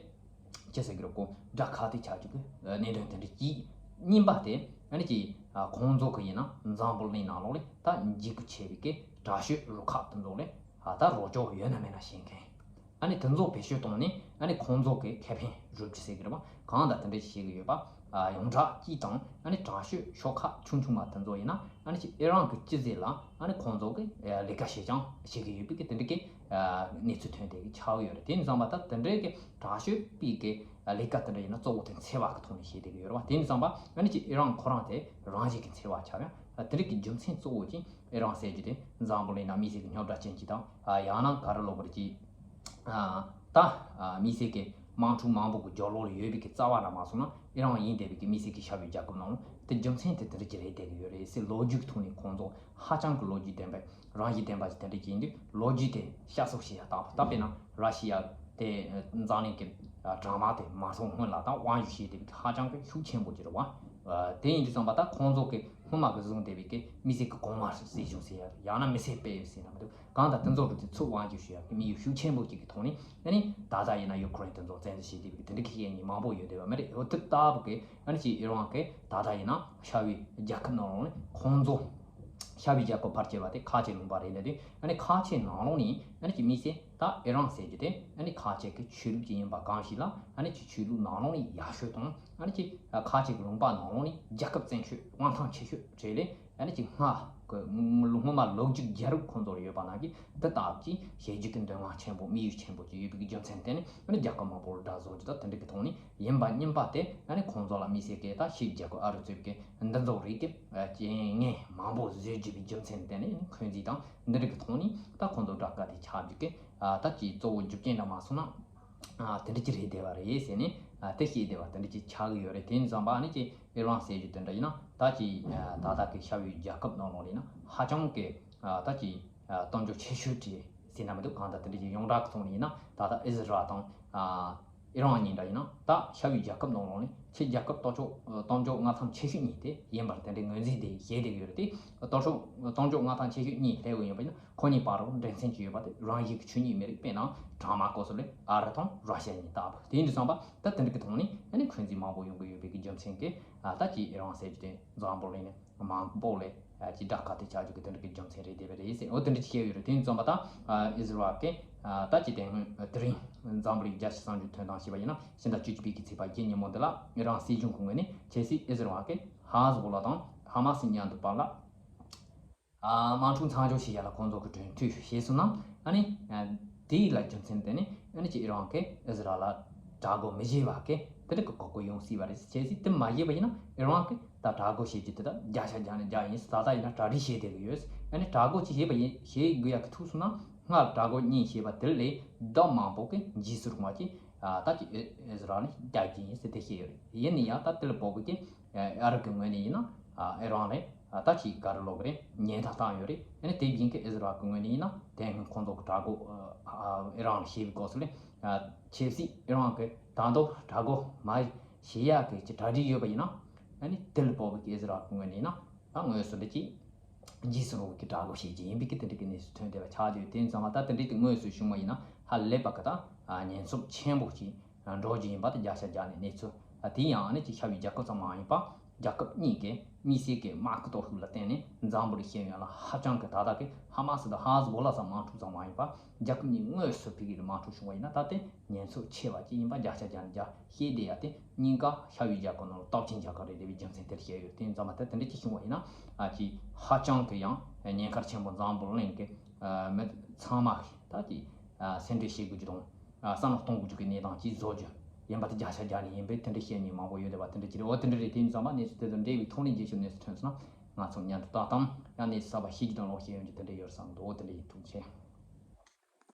ཅི་ཟེར་གི་རེད་གོ། དགྲ་ཁ་གཏད་ཆགས་རྒྱུ་གི་གནད་དོན་དེ་འདྲ་གཅིག་གཉིས་པ་དེ་ཨ་ནི་ཅིག་ཁོང་ཚོ་གི་ཡིན་ན་འཛམ་བུ་གླིང་ནང་ལོགས་ལས་ད་འཇིགས་སྐུལ་ཆེ་བའི་གི་དྲག་ཤོས་རུ་ཁག་དེ་ཚོ་ལས་ད་རོགས་སྐྱོར་ཡོད་ན་མེད་ན་བྱེད་མཁན། ཨ་ནི་དེ་ཚོ་བེད་སྤྱོད་བཏང་ནས་ཨ་ནི་ཁོང་ཚོ་གི་ཁེ་ཕན་སྒྲུབ་རྒྱུ་ཟེར་གི་རེད་པ། གང་ལྟར་དེ་འདྲ་ཞིག་བྱེད་གི་ཡོད་པ། ཡོངས་གྲགས་གཅིག་དང་ཨ་ནི་དྲག་ཤོས་ཤོག་ཁག་ཆུང་ཆུང་མ་དེ་ཚོ་ཡིན་ན་ཨ་ནི་ཅིག་ཨི་རན་གི་སྤྱི་ཚོགས་ལ་ཨ་ནི་ཁོང་ཚོ་གི་ལས་ཀ་བྱེད་རྐྱང་བྱེད་གི་ཡོད་པའི་གི་དེ་འདྲ་གི་གནས་ཚུལ་ཐོན་བསྡད་གི་ཆགས་ཡོད་རེད། དེ་ཡིན་ཙང་པ་ད་དེ་འདྲ་གི་དྲག་ཤོས་པའི་གི་ལས་ཀ་དེ་འདྲ་ཡིན་ན་གཙོ་བོ་དེ་འཚེ་བ་གི་ཐོག་ནས་བྱེད་བསྡད་གི་ཡོད་རེད་པ། དེ་ཡིན་ཙང་པ་ཨ་ནི་ཅིག་ཨི་རན་ཁོ་རང་དེ་རང་བཞིན་གི་འཚེ་བ་ཆགས་ཡ། དེ་འདྲ་གི་རྒྱུ་མཚན་གཙོ་བོ་ཅིག་ཨི་རན་ཟེར་རྒྱུ་དེ་འཛམ་བུ་གླིང་ན་མི་སེར་གི་རྙོག་དྲ་ཅན་ཅིག་དང་ཡང་ན་ག་རེ་ལབ་དགོས་རེད་ཅིག་ད་མི་སེར་གི་དམག་འཁྲུག་མང་པོ་གི་སྦྱོར་ཀློག་ལ་ཡོད་པའི་གི་རྩ་བ་ར་མ་སོང་ན་ཨི་རན་ཡིན་བསྡད་པའི་གི་མི་སེར་གི་ཤ་བའི་རྒྱལ་ཁབ་ནང་དེ་རྒྱུ་མཚན་དེ་དེ་འདྲ་ཅིག་རེད་བསྡད་གི་ཡོད་རེད་ཟེར། ལོ་རྒྱུས་ཐོག་ནས་ཁོང་ཚོ་ཧ་ཅང་གི་ལོ་རྒྱུས་ལྡན་པའི་རང་བཞིན་ལྡན་པ་ཞིག་དེ་འདྲ་ཅིག་ཡིན་དུས་ལོ་རྒྱུས་དེ་བཤད་སྲོལ་ཞིག་ཡ་དག་པ་ད་དཔེར་ན་ར་ཤི་ཡ་དེ་འཛམ་གླིང་གི་གྲང་དམག་དེ་མ་སོང་སྔོན་ལ་ད་དབང་ཡོད་བྱས་བསྡད་པའི་གི་ཧ་ཅང་གི་ཤུགས་ཆེན་པོ་ཅིག་རེད་བ། དེ་ཡིན་དུས་ཙམ་པ་ད་ཁོང་ཚོ་གི་སྔོན་མ་གི་བཟུང་བསྡད་པའི་གི་མི་སེར་གི་གོང་མ་སྲིད་གཞུང་ཟེར་ཡ་ཡང་ན་མི་སེར་སྤེལ་ཡོད་ཟེར་ན་མི་འདུག་གང་ལྟར་དེ་ཚོ་རུ་དེ་ཚུར་དབང་བསྒྱུར་ཞུ་ཡ་གི་དམིགས་ཡུལ་ཤུགས་ཆེན་པོ་ཅིག་གི་ཐོག་ནས་ཨ་ནི་ད་ལྟ་ཡིན་ན་ཡུ་ཁུ་རེན་དེ་ཚོ་བཙན་འཛུལ་བྱས་བསྡད་པའི་གི་དེ་འདྲ་གི་བཤད་མཁན་མང་པོ་ཡོད་བསྡད་པ་མ་རེད། འོ་དེ་ལྟ་བུ་གི་ཨ་ནི་ཅིག་ཨི་རན་གི་ད་ལྟ་ཡིན་ན་ཤ་བའི་རྒྱལ་ཁབ་ནང་ལོགས་ནས་ཁོང་ཚོ་ཤ་བའི་རྒྱལ་ཁབ་ཕལ་ཆེ་བ་དེ་ཁ་ཆེ་ལུང་པ་རེད་ལབ་དུས་ཨ་ནི་ཁ་ཆེ་ནང་ལོགས་ནས་ཨ་ནི་ཅིག་དམིགས་བསལ་ད་ཨི་རན་ཟེར་རྒྱུ་དེ་ཨ་ནི་ཁ་ཆེ་གི་ཆོས་ལུགས་ཅིག་ཡིན་པ་གང་ཞིག་ལ་ཨ་ནི་ཅིག་ཆོས་ལུགས་ནང་ལོགས་ནས་ཡག་ཤོས་དང་ཨ་ནི་ཅིག་ཁ་ཆེ་གི་ལུང་པ་ནང་ལོགས་ནས་རྒྱལ་ཁབ་བཙན་ཤོས་དབང་ཐང་ཆེ་ཤོས་རེད་ལས། ཨ་ནི་ཅིག་སྔ་གི་སྔོན་མ་ལོ་རྒྱུས་རྒྱལ་རབས་ཁོང་ཚོར་ཡོད་པ་ནང་གི་འདི་ལྟ་བུ་ཅིག་བྱེད་རྒྱུ་གི་འདོད་དབང་ཆེན་པོ་དམིགས་ཡུལ་ཆེན་པོ་ཅིག་ཡོད་པའི་གི་རྒྱུ་མཚན་བརྟེན་ནས་ཨ་ནི་རྒྱལ་ཁབ་མང་པོ་ལ་དགྲ་བཟོ་རྒྱུ་དང་དེ་འདྲ་གི་ཐོག་ནས་ཡིན་པ་གཉིས་པ་དེ་ཨ་ནི་ཁོང་ཚོ་ལ་དམིགས་བསལ་གི་ད་ཕྱིའི་རྒྱལ་ཁབ་ཨ་རུ་གཙོས་པའི་གི་འདི་ཚོ་རིགས་ཀྱི་རྐྱེན་ངན་མང་པོ་བཟོས་རྒྱུ་གི་རྒྱུ་མཚན་བརྟེན་ནས་ཨ་ནི་འཁོན་འཛིན་དང་འདི་འདྲ་གི་ཐོག་ནས་ད་ཁོང་ཚོ་དགྲ་དགའ་དེ་ཆགས་རྒྱུ་གི་ད་ཅིག་གཙོ་བོ་རྒྱུ་རྐྱེན་འདྲ་མ་སོང་ན། ཨ་དེ་འདྲ་ཅིག་རེད་བསྡད་པ་རེད་ཟེར་ནས་ཨ་དེ་བཤད་བསྡད་པ་དེ་འདྲ་ཅིག་ཆགས་ཀྱི་ཡོད་རེད། དེ་ཡིན་ཙང་པ་ཨ་ནི་ཅིག་ཨི་རན་ཟེར་རྒྱུ་དེ་འདྲ་ཡིན་ན་ད་ཅིག་ཨ་ད་ལྟ་གི་ཤ་བའི་རྒྱལ་ཁབ་ནང་ལོགས་ལ་ཡིན་ན་ཧ་ཅང་གི་ཨ་ད་ཅིག་ཨ་གཏམ་བརྗོད་ཆེ་ཤོས་དེ་ཟེར་ན་མི་འདུག་གང་ལྟར་དེ་འདྲ་ཅིག་ཡོངས་གྲགས་ཀྱི་ཐོག་ནས་ཡིན་ན་ད་ལྟ་ཨི་ཟི་རལ་དང་ཨ་ཨི་རན་གཉིས་འདྲ་ཡིན་ན་ད་ཤ་བའི་རྒྱལ་ཁབ་ནང་ལོགས་ནས་ཆེས་རྒྱལ་ཁབ་གཏོར་ཕྱོགས་གཏོར་བཅོག་མངའ་ཐང་ཆེ་ཤོས་གཉིས་དེ་ཡིན་པར་དེ་འདྲའི་ངོས་འཛིན་དེ་བྱས་བསྡད་ཀྱི་ཡོད་རེད། དེ་གཏོར་ཕྱོགས་གཏོར་བཅོག་མངའ་ཐང་ཆེ་ཤོས་གཉིས་སླེབས་ཀྱི་ཡོད་པ་ཡིན་ན། ཁོ་གཉིས་བར་དུ་འགྲན་སེམས་ཀྱི་ཡོད་པ་དེ་རང་བཞིན་གྱི་ཆོས་ཉིད་མི་རིགས་དཔེར་ན་གྲང་དམག་སྐབས་སུ་ལས་ཨ་རི་དང་ར་ཤ་གཉིས་ལྟ་བུ་དེ་ཡིན་དུས་ཙམ་པ་ད་དེ་འདྲ་གི་ཐོག་ནས་ཨ་ནི་འཁོན་འཛིན་མང་པོ་ཡོང་གི་ཡོད་པའི་གི་རྒྱུ་མཚན་གྱིས་ཨ་ད་ཅིག་ཨི་རན་ཟེར་རྒྱུ་དེ་འཛམ་བུ་གླིང་ནས་མང་པོ་ལས་ཨ་ཅིག་དགྲ་དགའ་དེ་ཆགས་རྒྱུ་གི་དེ་འདྲ་གི་རྒྱུ་མཚན་རེད་བསྡད་པ་རེད་ཟེར། འོ་དེ་འདྲ་ཅིག་བཤད་ཡོད་རེད། དེ་ཡིན་དུས་ཙམ་པ་ད་ཨ་ཨི་ཟི་རལ་གི་ཨ་ད་ཅིག་དེ་སྔོན་དེ་རིང་འཛམ་བུ་གླིང་རྒྱལ་སྤྱིའི་གསར་འགྱུར་ཐོན་སྟངས་བྱས་པ་ཡིན་ན་ཕྱི་ཟླ་བཅུ་གཅིག་པའི་གི་ཚེས་པ་བརྒྱད་ཉིན་མོ་འདི་ལ་ཨི་རན་སྲིད་གཞུང་གི་ངོས་ནས་གལ་སྲིད་ཨི་ཟི་རལ་གི་ཧ་མ་སི་དང་ཧ་མ་སི་མཉམ་དུ་བར་ལ། དམག་འཁྲུག་མཚམས་འཇོག་བྱེད་ཡ་ལ་ཁོང་ཚོ་གི་གྲོས་མཐུན་བྱས་སོང་ན་ཨ་ནི་དེའི་ལ་རྒྱུ་མཚན་དེ་ནི་ཨ་ནི་ཅིག་ཨི་རན་གྱིས་ཨི་ཟི་རལ་ལ་དྲག་རྒོལ་མི་བྱེད་པ་གི་དེ་འདྲ་གི་གོ་སྐབས་ཡོང་སྲིད་པ་རེད། གལ་སྲིད་དེ་མ་བྱས་པ་ཡིན་ན་ཨི་རན་གྱིས་ད་དྲག་རྒོལ་བྱེད་རྒྱུ་དེ་དག་བརྒྱ་ཆ་བརྒྱ་ནས་བརྒྱ་ཡིན། ད་ལྟ་ཡིན་ན་གྲ་སྒྲིག་བྱས་བསྡད་ཀྱི་ཡོད། ཨ་ནི་དྲག་རྒོལ་ཅིག་བྱས་པ་ཡིན་བྱེད་དགོས་ཡ་གི་ཐུག་སོང་ན་སྔར་དྲག་རྒོལ་གཉིས་བྱས་པ་དེ་ལས་ལྡབ་མང་པོ་གི་འཇིགས་སུ་རུང་བ་ཅིག་ད་ཅིག་ཨི་ཟི་རལ་ནས་རྒྱག་རྒྱུ་ཡིན་ཟེར་དེ་བཤད་ཡོད་རེད། ཡིན་ན་ཡང་ད་དེ་ལ་བབ་པའི་གི་ཨ་རི་གི་ངོས་ནས་ཡིན་ན་ཨི་རན་ལ་ད་ཅིག་ག་རེ་ལབ་དགོས་རེད། ཉེན་བརྡ་བཏང་ཡོད་རེད། ཨ་ནི་དེ་བཞིན་གྱི་ཨི་ཟི་རལ་གི་ངོས་ནས་ཡིན་ན་དེ་སྔོན་ཁོང་ཚོ་གི་དྲག་རྒོལ་ཨི་རན་ལ་བྱས་པའི་སྐབས་སུ་ལས་ཆབ་སྲིད་ཨི་རན་གྱི་ད་དུང་དྲག་རྒོལ་མ་བྱེད་ཡག་གི་ཅིག་གྲ་སྒྲིག་ཡོད་པ་ཡིན་ན་ཨ་ནི་དེ་ལ་བབ་པའི་གི་ཨི་ཟི་རལ་གི་ངོས་ནས་ཡིན་ན་ད་དངོས་སུ་འདི་ཅིག་འཇིགས་སུ་རུང་བའི་གི་དྲག་རྒོལ་བྱེད་ཀྱི་ཡིན་པའི་གི་དེ་འདྲ་གི་གནས་ཚུལ་ཐོན་བསྡད་པ་ཆགས་ཡོད། དེ་ཡིན་ཙང་མ་ད་དེ་འདྲ་གི་དངོས་སུ་བྱུང་བ་ཡིན་ན་ཧ་ལས་པ་གི་ད་ཉེན་ཚབས་ཆེན་པོ་ཅིག་འགྲོ་རྒྱུ་ཡིན་པ་དེ་བརྒྱ་ཆ་བརྒྱ་ནས་གནས་ཚུལ། དེ་ཡང་ཨ་ནི་ཅིག་ཤ་བའི་རྒྱལ་ཁབ་ཙམ་མ་ཡིན་པ་ རྒྱལ་ཁབ་གཉིས་ཀྱི་དམིགས་བསལ་གྱི་དམག་གི་སྟོབས་ཤུགས་ལ་བརྟེན་ནས་འཛམ་བུ་གླིང་ཤེས་ཡོན་ལ་ཧ་ཅང་གི་ད་ལྟ་གི་ཧ་མ་སི་དང་ཧ་ཟི་བོ་ལ་སོགས་དམག་འཁྲུག་ཙམ་མ་ཡིན་པ། རྒྱལ་ཁབ་གཉིས་དངོས་སུ་ཕ་གི་ལ་དམག་འཁྲུག་བྱུང་བ་ཡིན་ན། ད་ལྟའི་ཉེན་ཚབས་ཆེ་བ་ཅིག་ཡིན་པ་བརྒྱ་ཆ་བརྒྱ་ནས་བརྒྱ་ཤེས་བསྡད་ཡ་དེ། གཉིས་ཀ་ཤར་ཡུལ་རྒྱལ་ཁབ་ནང་ལ་སྟོབས་ཆེན་རྒྱལ་ཁབ་རེད་བསྡད་པའི་རྒྱུ་མཚན་དེར་བཤད་ཡོད། དེ་ཡིན་ཙང་མ་ད་དེ་འདྲ་ཅིག་བྱུང་བ་ཡིན་ན། ཨ་ཅིག་ཧ་ཅང་གི་ཡང་ཉེན་ཁ་ཆེན་པོ་འཛམ་བུ་གླིང་གི་ཨ་མི་ཚང་མ་གིས་ད་ཅིག་ཨ་སེམས་ཁྲལ་བྱེད་དགོས་རྒྱུ་དང་། ཨ་བསམ་བློ་གཏོང་དགོས་རྒྱུ་གི་གནས་སྟངས་ཅིག་བཟོ་རྒྱུ་ཡིན་པ་དེ་བརྒྱ་ཆ་བརྒྱ་ནས་ཡིན་པས། དེ་འདྲ་བཤད་མཁན་མང་པོ་ཡོད་བསྡད་པ་དེ་འདྲ་ཅིག་རེད། འོ་དེ་འདྲ་རེད། དེ་ཡིན་ཙང་མ་གནས་ཚུལ་དེ་དང་འབྲེལ་བའི་ཐོག་ནས་རྒྱལ་སྤྱིའི་གནས་ཚུལ་ཐོན་སོང་ན། ང་ཚོ་མཉམ་དུ་ལྟ་སྟངས་ཡང་གནས་ཚུལ་གསར་པ་ཤེས་རྒྱུ་དང་ཀློག་ཤེས་ཡོང་རྒྱུ་དེ་འདྲ་ཡོད་བསམ་འདུག་འོ་དེ་འདྲ་ཡིན། ཐུགས་རྗེ་ཆེ།